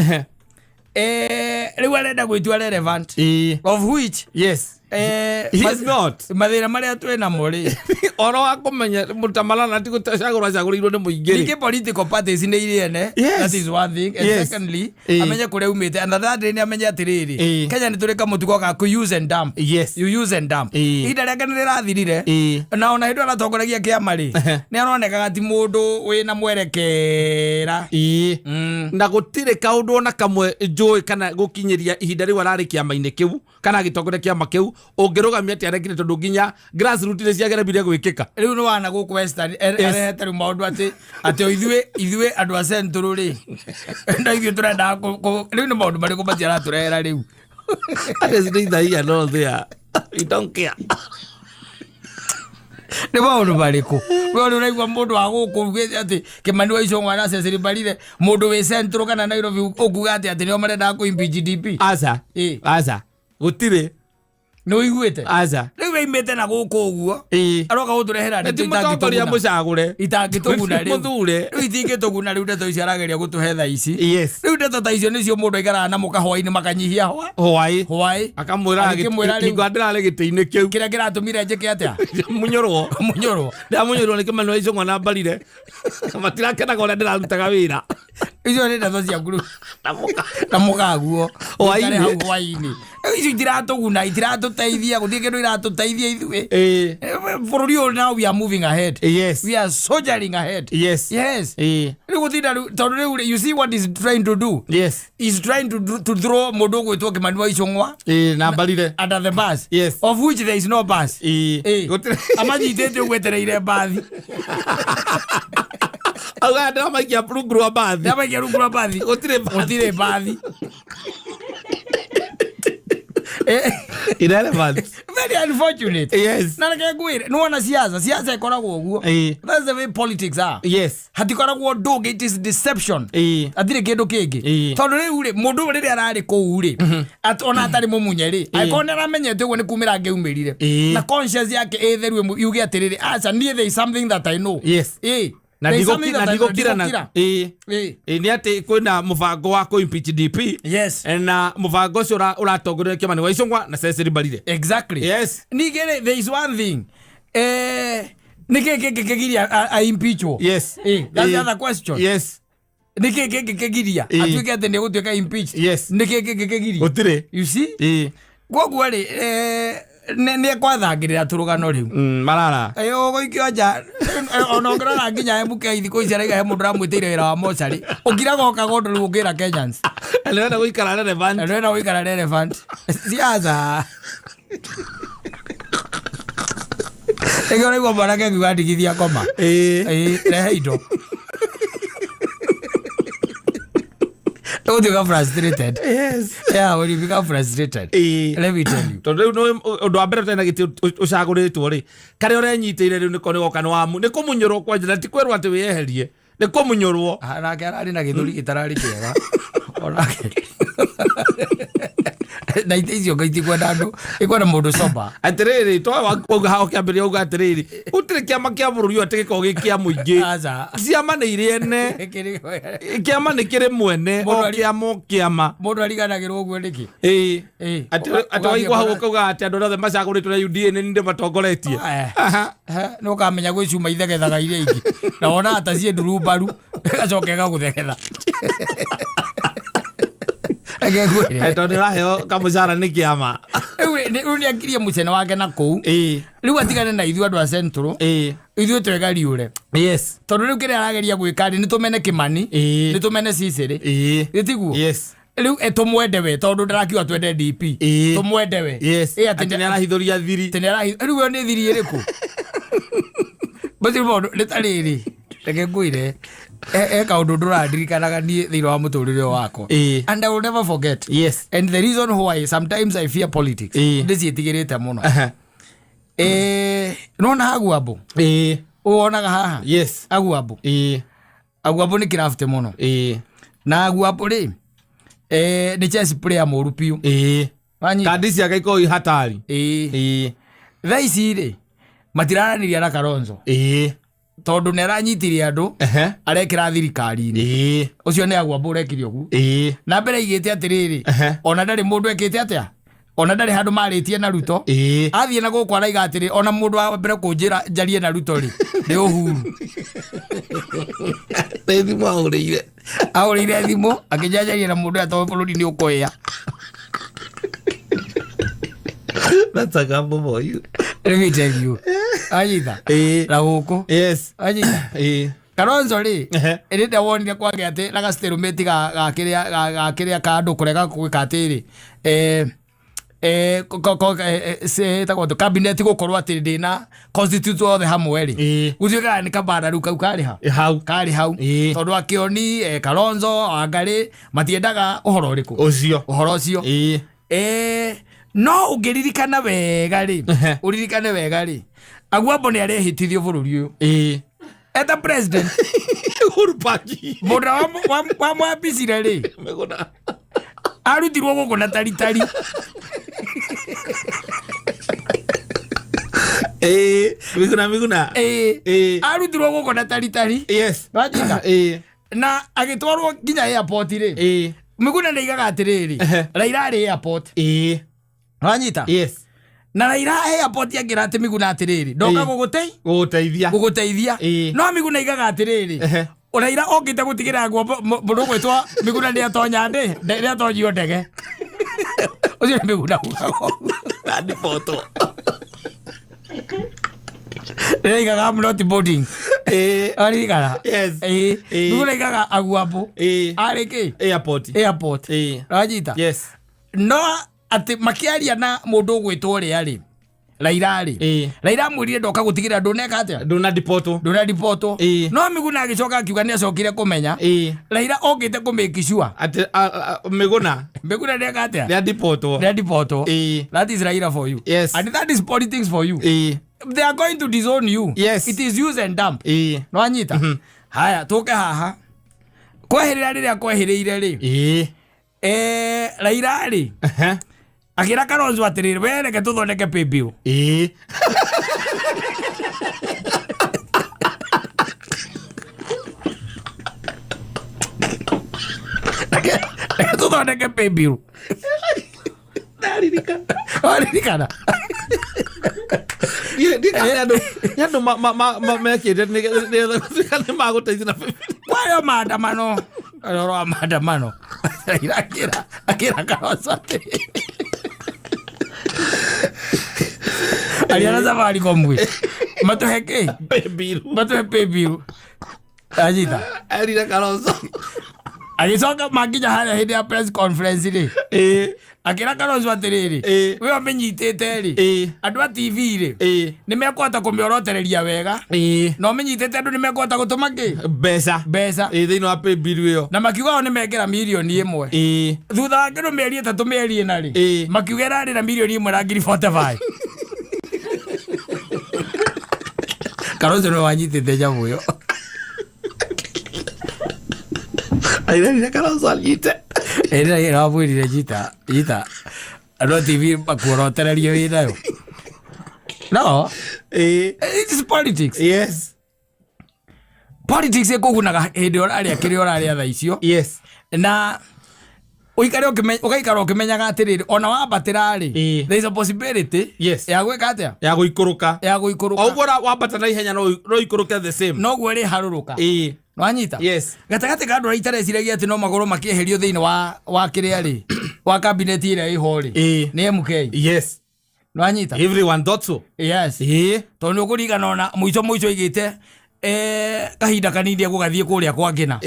S1: Rĩu arenda gwĩtua relevant. Of which,
S2: Yes. He is not.
S1: mathĩna marĩa twĩ namo rĩ.
S2: Oro wa kũmenya mũta Malala ti gũcagũrwo acagũrĩirwo nĩ mũingĩ rĩ.
S1: Ningĩ political parties nĩ irĩ ene.
S2: Yes.
S1: That is one thing. And
S2: Yes.
S1: secondly, amenye kũrĩa umĩte. And thirdly, nĩ amenye atĩrĩrĩ, Kenya nĩ tũrĩ kamũtugo ga kũ use and dump.
S2: Yes.
S1: You use and dump. Ihinda rĩake nĩ rĩrathirire. Na ona hĩndĩ ĩyo aratongoragia kĩama rĩ, nĩ aronekaga ti mũndũ wĩna mwerekera.
S2: Na gũtirĩ kaũndũ ona kamwe njũĩ kana gũkinyĩria ihinda rĩu ararĩ kĩama-inĩ kĩu kana agĩtongoria kĩama kĩu ũngĩrũgamia atĩ arekire tondũ nginya grassroots nĩ ciageremire gwĩkĩka.
S1: Rĩu nĩ wana gũkũ Western, arehete rĩu maũndũ atĩ o ithuĩ andũ a Central rĩ, no ithuĩ tũrendaga rĩu nĩ maũndũ marĩkũ macio aratũrehera rĩu?
S2: That is neither here nor there. We don't care.
S1: Nĩ maũndũ marĩkũ? We ũrĩ ũraigua mũndũ wa gũkũ ugĩte atĩ Kĩmani wa Ichung'wa na Cecily Mbarire, mũndũ wĩ Central kana Nairobi ũkuga atĩ nĩo marendaga kũ impeach DP?
S2: Aca. Aca. Gũtirĩ.
S1: Nĩ ũiguĩte?
S2: Aca.
S1: Rĩu aimĩte na gũkũ ũguo. Aroka gũtũrehera ndeto
S2: Ti mũtongoria
S1: itangĩtũguna.
S2: mũcagũre.
S1: Itangĩtũguna rĩu.
S2: Mũthure.
S1: Rĩu itingĩtũguna rĩu ndeto icio arageria gũtũhe thaa ici.
S2: Yes.
S1: Rĩu ndeto ta icio nĩcio mũndũ aikaraga namo kahwainĩ makanyihia hwa.
S2: Hwaĩ.
S1: Hwaĩ.
S2: Akamwĩra
S1: Agĩkĩmwĩra rĩu.
S2: hingo ndĩrarĩ gĩtĩ-inĩ kĩu.
S1: Kĩrĩa kĩratũmire njĩke atĩa?
S2: Mũnyũrwo.
S1: Mũnyũrwo.
S2: Ndĩramũnyũrwo nĩ Kĩmani wa Ichung'wa na Mbarire. Matirakenaga ũrĩa ndĩrarutaga wĩra.
S1: Icio nĩ ndeto ciaku rĩu. Na mũkaguo.
S2: Hwaĩ-inĩ.
S1: Mũikare hau hwaĩ-inĩ. Rĩu icio itiratũguna, itiratũteithia, gũtirĩ kĩndũ iratũteithia ithuĩ. Bũrũri ũyũ now we are moving ahead.
S2: Yes.
S1: We are soldiering ahead.
S2: Yes.
S1: Yes. Rĩu gũtinda rĩu, tondũ rĩu you see what is trying to do?
S2: Yes.
S1: Is trying to throw mũndũ ũgwĩtwo Kĩmani wa Ichung'wa
S2: Na Mbarire.
S1: under the bus.
S2: Yes.
S1: Of which there is no bus.
S2: Gũtirĩ.
S1: Amanyitĩte ũguo etereire mbathi.
S2: Augaga ndĩramaikia rungu rwa mbathi.
S1: Ndĩramaikia rungu rwa mbathi.
S2: Gũtirĩ mbathi.
S1: Gũtirĩ mbathi.
S2: Irrelevant.
S1: Very unfortunate.
S2: Yes.
S1: Na reke ngwĩre, nĩwona siasa, siasa ĩkoragwo ũguo. That's the way politics are.
S2: Yes.
S1: Hatikoragwo ũndũ ũngĩ, it is deception. Hatirĩ kĩndũ kĩngĩ. Tondũ rĩu rĩ, mũndũ ũyũ rĩrĩa ararĩ kũu rĩ, ona atarĩ mũmunye rĩ, angĩkorwo nĩ aramenyete ũguo nĩ kumĩra angĩaumĩrire. Na conscience yake ĩtheru yuge atĩrĩrĩ, aca, niĩ there is something that I know.
S2: Yes. Na
S1: There is something that I know.
S2: ndigũkira na
S1: Ndigũkira.
S2: Nĩ atĩ kwĩna mũbango wa kũ impeach DP.
S1: Yes.
S2: Na mũbango ũcio ũratongorio nĩ Kĩmani wa Ichung'wa na Cecily Mbarire.
S1: Exactly.
S2: Yes.
S1: Ningĩ rĩ, there is one thing. Nĩ kĩĩ kĩngĩ kĩgiria a impeachwo?
S2: Yes.
S1: That's the other question.
S2: Yes.
S1: Nĩ kĩĩ kĩngĩ kĩgiria? Atuĩke atĩ nĩ egũtuĩka impeached.
S2: Yes.
S1: Nĩ kĩĩ kĩngĩ kĩgiria?
S2: Gũtirĩ.
S1: You see? Koguo rĩ, nĩ ekwathangĩrĩra tũrũgano rĩu.
S2: Malala.
S1: Ũgũikio nja, ona ũngĩrora nginya MK thikũ ici araiga he mũndũ ũramwĩtĩire wĩra wa mocarĩ. Ũkiraga ũkaga ũndũ rĩu ũngĩra Kenyans.
S2: Nĩwenda gũikara relevant.
S1: Nĩwenda gũikara relevant. Siasa. Rĩngĩ ũraigua mwanake akiuga ndigithia ngoma. Rehe indo. Ũgũtuĩka frustrated.
S2: Yes.
S1: Yeah, when you become frustrated.
S2: Ĩĩ.
S1: Let me tell you.
S2: Tondũ rĩu nĩ ũndũ wa mbere ũtarĩ na gĩtĩ ũcagũrĩtwo rĩ, karĩa ũrenyitĩire rĩu nĩko nĩgoka nĩ wamu nĩ kũmunyũrwo kwanja, na ti kwĩrwo atĩ wĩyeherie, nĩ kũmunyũrwo.
S1: Ah, nake ararĩ na gĩthũri gĩtararĩ kĩega onake, na itĩ icio ngai itikwenda andũ, ikwenda mũndũ sober.
S2: Atĩrĩrĩ, to wauga haha ũkĩambĩrĩria uga atĩrĩrĩ, gũtirĩ kĩama kĩa bũrũri ũyũ atĩ gĩkoragwo gĩ kĩa mũingĩ.
S1: Aca.
S2: Ciama nĩ irĩ ene, kĩama nĩ kĩrĩ mwene, o kĩama o kĩama.
S1: Mũndũ ariganagĩrwo ũguo nĩkĩ?
S2: Ĩĩ.
S1: Ĩĩ.
S2: Atĩ atĩ waigua hau ũkauga atĩ andũ arĩa othe macagũrĩtwo na UDA nĩ nĩ matongoretie.
S1: Eh.
S2: Aha.
S1: Nĩ ũkamenya gwĩ cuma ithegethaga iria ingĩ na wonaga ta ciĩ ndurumbaru, ĩgacoka ĩgagũthegetha. Reke ngwĩre.
S2: Eh, tondũ nĩ ũraheo kamũcara nĩ kĩama.
S1: Rĩu nĩ akirie mũcene wake na kũu.
S2: Ĩĩ.
S1: Rĩu atigane na ithuĩ andũ a Central.
S2: Ĩĩ.
S1: Ithuĩ twegariũre.
S2: Yes.
S1: Tondũ rĩu kĩrĩa arageria gwĩka rĩ, nĩ tũmene Kĩmani,
S2: Ĩĩ.
S1: nĩ tũmene Cicĩrĩ.
S2: Ĩĩ.
S1: Gĩtiguo?
S2: Yes.
S1: Rĩu tũmwende we, tondũ ndarakiuga twende DP.
S2: Ĩĩ.
S1: Tũmwende we.
S2: Yes.
S1: Ĩ, atĩ
S2: Atĩ nĩ arahithũria thiri.
S1: Atĩ rĩu ĩyo nĩ thiri ĩrĩkũ? Basi maũndũ nĩ ta rĩrĩ, reke ngwĩre, he kaũndũ ndũrandirikanaga niĩ thĩinĩ wa mũtũrĩre ũyũ wakwa.
S2: Ĩĩ.
S1: And I will never forget.
S2: Yes.
S1: And the reason why sometimes I fear politics,
S2: Ĩĩ.
S1: ndĩciĩtigĩrĩte mũno.
S2: Aha.
S1: Nona Aguambo?
S2: Ĩĩ.
S1: Ũwonaga haha?
S2: Yes.
S1: Aguambo.
S2: Ĩĩ.
S1: Aguambo nĩ kĩrabuti mũno.
S2: Ĩĩ.
S1: Na Aguambo rĩ, nĩ chess player mũru biũ.
S2: Ĩĩ.
S1: Wanyita?
S2: Kandi ciake ikoragwo i hatari.
S1: Ĩĩ.
S2: Ĩĩ.
S1: Thaa ici rĩ, matiraranĩria na Kalonzo.
S2: Ĩĩ.
S1: Tondũ nĩ aranyitire andũ,
S2: Ehe.
S1: arekĩra thirikari-inĩ.
S2: Ĩĩ.
S1: Ũcio nĩ Aguambo ũrekire ũguo.
S2: Ĩĩ.
S1: Na mbere aigĩte atĩrĩrĩ,
S2: Ehe.
S1: ona ndarĩ mũndũ ekĩte atĩa, ona ndarĩ handũ marĩtie na Ruto.
S2: Ĩĩ.
S1: Athiĩ na gũkũ araiga atĩrĩ, ona mũndũ wa mbere kũnjĩra njarie na Ruto rĩ, nĩ Uhuru.
S2: Nĩ thimũ ahũrĩire.
S1: Ahũrĩire thimũ akĩnjanjaria na mũndũ ũrĩa, tondũ bũrũri nĩ ũkũhĩa.
S2: That's a gamble for you.
S1: Let me tell you. Anyita?
S2: Ĩĩ.
S1: Na gũkũ.
S2: Yes.
S1: Anyita?
S2: Ĩĩ.
S1: Kalonzo rĩ,
S2: Ehe.
S1: ĩrĩ ndewonire kwagĩa atĩ na gastalemate ga kĩrĩa ga kĩrĩa ka andũ kũrega gwĩka atĩrĩ, ĩtagwo atĩ cabinet gũkorwo atĩ ndĩna constitute othe hamwe rĩ,
S2: Ĩĩ.
S1: gũtuĩkaga nĩ kabara rĩu kau karĩ ha?
S2: Hau.
S1: Karĩ hau.
S2: Ĩĩ.
S1: Tondũ akĩoni Kalonzo Wangarĩ matiendaga ũhoro ũrĩkũ?
S2: Ũcio.
S1: Ũhoro ũcio.
S2: Ĩĩ.
S1: No ũngĩririkana wega rĩ,
S2: Ehe.
S1: ũririkane wega rĩ, Aguambo nĩ arehĩtithio bũrũri ũyũ
S2: Ĩĩ.
S1: eta president.
S2: Uhuru Park.
S1: Mũndũ wamwambicire rĩ,
S2: Mĩgũnda.
S1: Arutirwo gũkũ na taritari.
S2: Ĩĩ. Miguna Miguna.
S1: Ĩĩ.
S2: Ĩĩ.
S1: Arutirwo gũkũ na taritari.
S2: Yes.
S1: Wanyita?
S2: Ĩĩ.
S1: Na agĩtwarwo nginya airport rĩ,
S2: Ĩĩ.
S1: Miguna nĩ aigaga atĩrĩrĩ,
S2: Ehe.
S1: Raila arĩ airport.
S2: Ĩĩ.
S1: Wanyita?
S2: Yes.
S1: Na Raila airport akĩra atĩ Miguna atĩrĩrĩ, ndoka
S2: Ĩĩ.
S1: gũgũteithia.
S2: Gũgũteithia.
S1: Gũgũteithia.
S2: Ĩĩ.
S1: No Miguna aigaga atĩrĩrĩ,
S2: Ehe.
S1: Raila okĩte gũtigĩrĩra guo mũndũ ũgwĩtwo Miguna nĩ atonya ndĩ nĩ atonyio ndege. Ũcio nĩ Miguna ugaga ũguo.
S2: Na ndibotwo.
S1: Ndĩraigaga I'm not boarding.
S2: Ĩĩ.
S1: Aririkana?
S2: Yes.
S1: Ĩĩ.
S2: Ĩĩ.
S1: Miguna aigaga Aguambo
S2: Ĩĩ.
S1: arĩ kĩ?
S2: Airport.
S1: Airport.
S2: Ĩĩ.
S1: Wanyita?
S2: Yes.
S1: No atĩ makĩaria na mũndũ ũgwĩtwo ũrĩa rĩ, Raila rĩ,
S2: Ĩĩ.
S1: Raila amwĩrire ndoka gũtigĩrĩra ndũneka atĩa?
S2: Ndũna ndibotwo.
S1: Ndũnaribotwo.
S2: Ĩĩ.
S1: No Miguna agĩcoka akiuga nĩ acokire kũmenya
S2: Ĩĩ.
S1: Raila okĩte kũ sure
S2: Atĩ Miguna
S1: Miguna nĩeka atĩa?
S2: nĩ andibotwo.
S1: Nĩ andibotwo.
S2: Ĩĩ.
S1: That is Raila for you.
S2: Yes.
S1: And that is politics for you.
S2: Ĩĩ.
S1: They are going to disown you.
S2: Yes.
S1: It is use and dump.
S2: Ĩĩ.
S1: Nwanyita? Haya, tũke haha kweherera rĩrĩa kwehereire rĩ,
S2: Ĩĩ.
S1: Raila rĩ,
S2: Ehe.
S1: akĩra Kalonzo atĩrĩrĩ, we reke tũthondeke pay bill.
S2: Ĩĩ.
S1: Reke tũthondeke pay bill.
S2: Ndaririkana.
S1: Waririkana?
S2: Nĩ andũ mekĩte nĩgetha gũtuĩka nĩ magũteithia na
S1: Kwayo maandamano, ũhoro wa maandamano, Raila akĩra Kalonzo atĩrĩrĩ, aria na Safaricom gwĩ matũhe kĩ?
S2: Pay bill.
S1: Matũhe pay bill. Anyita?
S2: Erire Kalonzo.
S1: Agĩcoka makinya harĩa hĩndĩ ya press conference rĩ, akĩra Kalonzo atĩrĩrĩ, we ũmĩnyitĩte rĩ, andũ a TV rĩ, nĩ mekũhota kũmĩorotereria wega, na ũmĩnyitĩte andũ nĩ mekũhota gũtũma kĩ
S2: Mbeca.
S1: Mbeca.
S2: Thĩinĩ wa paybill ĩyo.
S1: Na makiuga o nĩ mekĩra 1 mirioni. Thutha wa kĩndũ mĩeri 3, mĩeri 4 rĩ, makiuga ĩrarĩ na 1,000,001 na ngiri 45. Kalonzo nĩwe wanyitĩte nyamũ ĩyo.
S2: Airerire Kalonzo anyite.
S1: Ĩrĩa ĩramwĩrire, nyita nyita, andũ a TV makuorotererie wĩ nayo. No it is politics. Politics ĩkũgunaga hĩndĩ ũrarĩa kĩrĩa ũrarĩa thaa icio, na ũikare ũgaikara ũkĩmenyaga atĩrĩrĩ, ona wambatĩra rĩ, there is a possibility ya gwĩka atĩa?
S2: Ya gũikũrũka.
S1: Ya gũikũrũka.
S2: O ũguo wambata na ihenya, no ikũrũke the same.
S1: Noguo ĩrĩharũrũka. Nwanyita?
S2: Yes.
S1: Gatagatĩ ka andũ arĩa itareciragia atĩ no magũrũ makĩeherio thĩinĩ wa kĩrĩa rĩ, wa kabineti ĩrĩa ĩho rĩ, nĩ MK. Nwanyita?
S2: Everyone thought so.
S1: Yes. Tondũ nĩ ũkũririkana ona mũico mũico aigĩte kahinda kanini egũgathiĩ kũrĩa kwa ngĩna.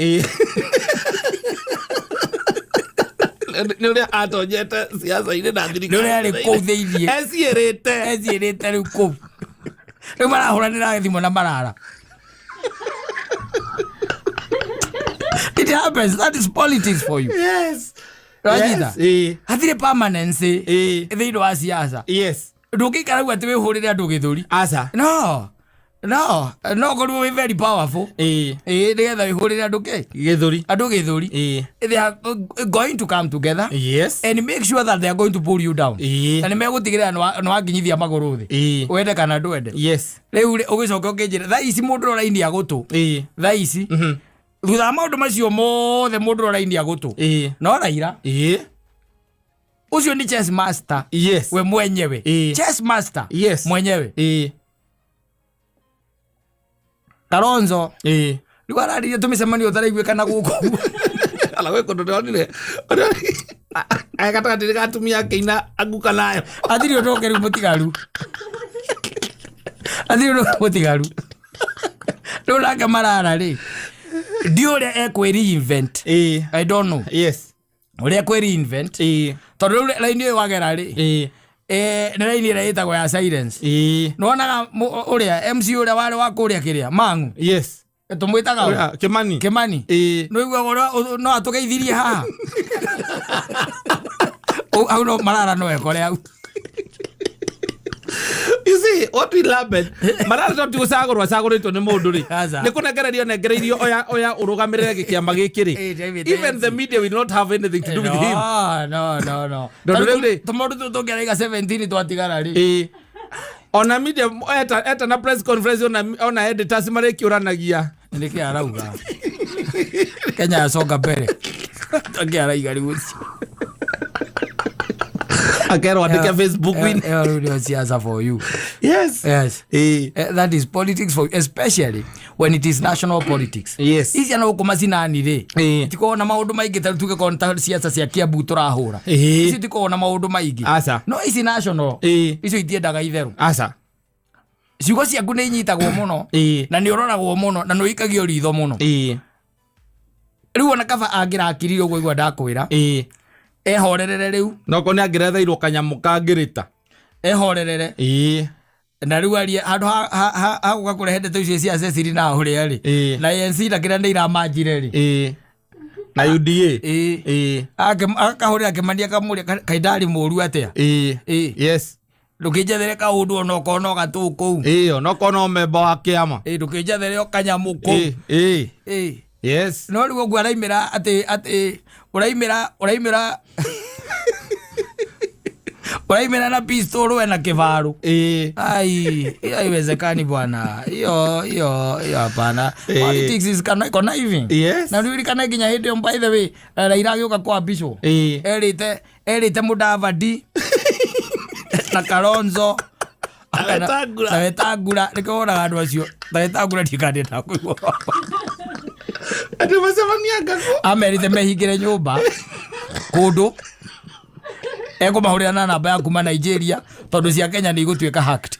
S2: Nĩ ũrĩa atonyete siasa-inĩ na
S1: Nĩ
S2: thirikari.
S1: ũrĩa arĩ kũu thĩiniĩ.
S2: Eciĩrĩte.
S1: Eciĩrĩte rĩu kũu, rĩu marahũranĩra thimũ na marara. It happens. That is politics for you. Wanyita?
S2: Yes.
S1: Hatirĩ permanency thĩinĩ wa siasa. Ndũngĩikara u atĩ wĩhũrĩre andũ gĩthũri.
S2: Aca.
S1: No korwo wĩ very powerful, ĩĩ, nĩgetha wĩhũrĩre andũ kĩ?
S2: Gĩthũri.
S1: Andũ gĩthũri. They are going to come together and make sure that they are going to pull you down, na nĩ megũtigĩrĩra nĩ wakinyithia magũrũ thĩ, wende kana ndwende. Rĩu rĩ, ũgĩcoka ũkĩnjĩra thaa ici mũndũ ũrĩa ũrainia gũtũ, thaa ici, thutha wa maũndũ macio mothe, mũndũ ũrĩa ũrainia gũtũ no Raila. Ũcio nĩ chess master. We mwenyewe. Chess master. Mwenyewe. Kalonzo rĩu araririe tũmĩcemanio ũtaraiguĩkana gũkũ.
S2: Ala gwĩ kũndũ ndĩronire gatagatĩ ga atumia akĩina anguka nayo.
S1: Athiri ũndũ ũngĩ rĩu mũtigaru, athiri ũndũ mũtigaru rĩu nake marara rĩ, ndi ũrĩa ekwĩ reinvent. I don't know ũrĩa ekwĩ reinvent, tondũ rĩu raini ĩyo wagera rĩ, nĩ raini ĩrĩa ĩtagwo ya silence. Nĩwonaga ũrĩa MC ũrĩa warĩ wa kũrĩa kĩrĩa mang'u, tũmwĩtaga ũ?
S2: Ũrĩa, Kimani.
S1: Kimani. Nĩũiguaga ũrĩa no atũgeithirie haha. Hau no marara no ekore hau.
S2: You see what will happen, marara to ti gucagũrwo acagũrĩtwo nĩ mũndũ rĩ,
S1: Aca.
S2: nĩ kũnengererio nengereirio, oya oya ũrũgamĩrĩre gĩkĩama gĩkĩ rĩ.
S1: David,
S2: Even the media will not have anything to do with him.
S1: No.
S2: Tondũ rĩu rĩ-
S1: Tũmaũndũ tũtũ tũngĩaraiga 17 twatigara rĩ.
S2: Ona media eta na press conference, ona editors marĩkĩũranagia.
S1: Nĩkĩ arauga Kenya yasonga mbere? Tũngĩ araiga rĩu ũcio.
S2: Akerwo andĩke Facebook win.
S1: Ĩyo rĩu nĩyo siasa for you. Yes. That is politics for you, especially when it is national politics. Ici ana gũkũ macinani rĩ, tikoragwo na maũndũ maingĩ, ta tuge korwo nĩ ta siasa cia Kiambu tũrahũra, ici tikoragwo na maũndũ maingĩ.
S2: Aca.
S1: No ici national, icio itiendaga itherũ.
S2: Aca.
S1: Ciugo ciaku nĩ inyitagwo mũno, na nĩ ũroragwo mũno, na nĩ ũikagio ritho mũno. Rĩu ona kaba angĩrakirire ũguo, igua ndakwĩra, ehorerere rĩu.
S2: Noko nĩ angĩretheirwo kanyamũ kangĩrĩta.
S1: Ehorerere. Na rĩu arie handũ ha gũka kũrehe ndeto icio cia Cecily na ũrĩa rĩ, na ANC na kĩrĩa nĩ iramanjire rĩ.
S2: Na UDA.
S1: Akahũrĩra Kĩmani akamũria, "Kaĩ ndarĩ mũru atĩa?" "Ndũkĩnjethere kaũndũ onokorwo no gatũ kũu."
S2: Ĩĩ, onokorwo no memba wa kĩama.
S1: Ĩĩ, ndũkĩnjethere o kanyamũ kũu. No rĩu ũguo araimĩra atĩ ũraimĩra na pistol we na kĩbaru. Ai, hiyo haiwezekani bwana, hiyo hiyo hiyo hapana. Politics is conniving. Na ririkana nginya hĩndĩ ĩyo, by the way, Raila agĩũka kwambicwo, erĩte Mudavadi na Kalonzo
S2: Na Wetangula.
S1: Na Wetangula. Nĩkĩo wonaga andũ acio na Wetangula ndikanenda kũigua.
S2: Atĩ macemania ngakũ.
S1: Amerite mehingĩre nyũmba kũndũ ekũmahũrĩra na namba ya kuma Nigeria, tondũ cia Kenya nĩ igũtuĩka hacked.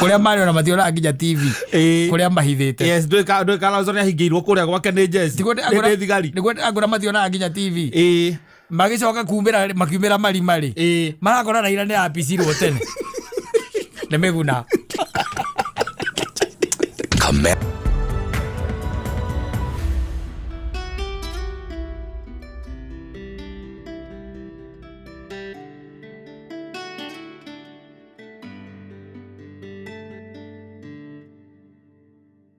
S1: Kũrĩa marĩ ona mationaga nginya TV. Kũrĩa mahithĩte.
S2: Yes, ndũĩ Kalonzo nĩ ahingĩirwo kũrĩa gwake nĩ jeshi.
S1: Tiguo
S2: Nĩ
S1: ndĩragũra-
S2: nĩ thigari.
S1: Nĩguo ndĩragũra mationaga nginya TV. Magĩcoka kumĩra makiumĩra marima rĩ. Marakora Raila nĩ apicirwo tene. Nĩ mĩguna.
S3: Kame.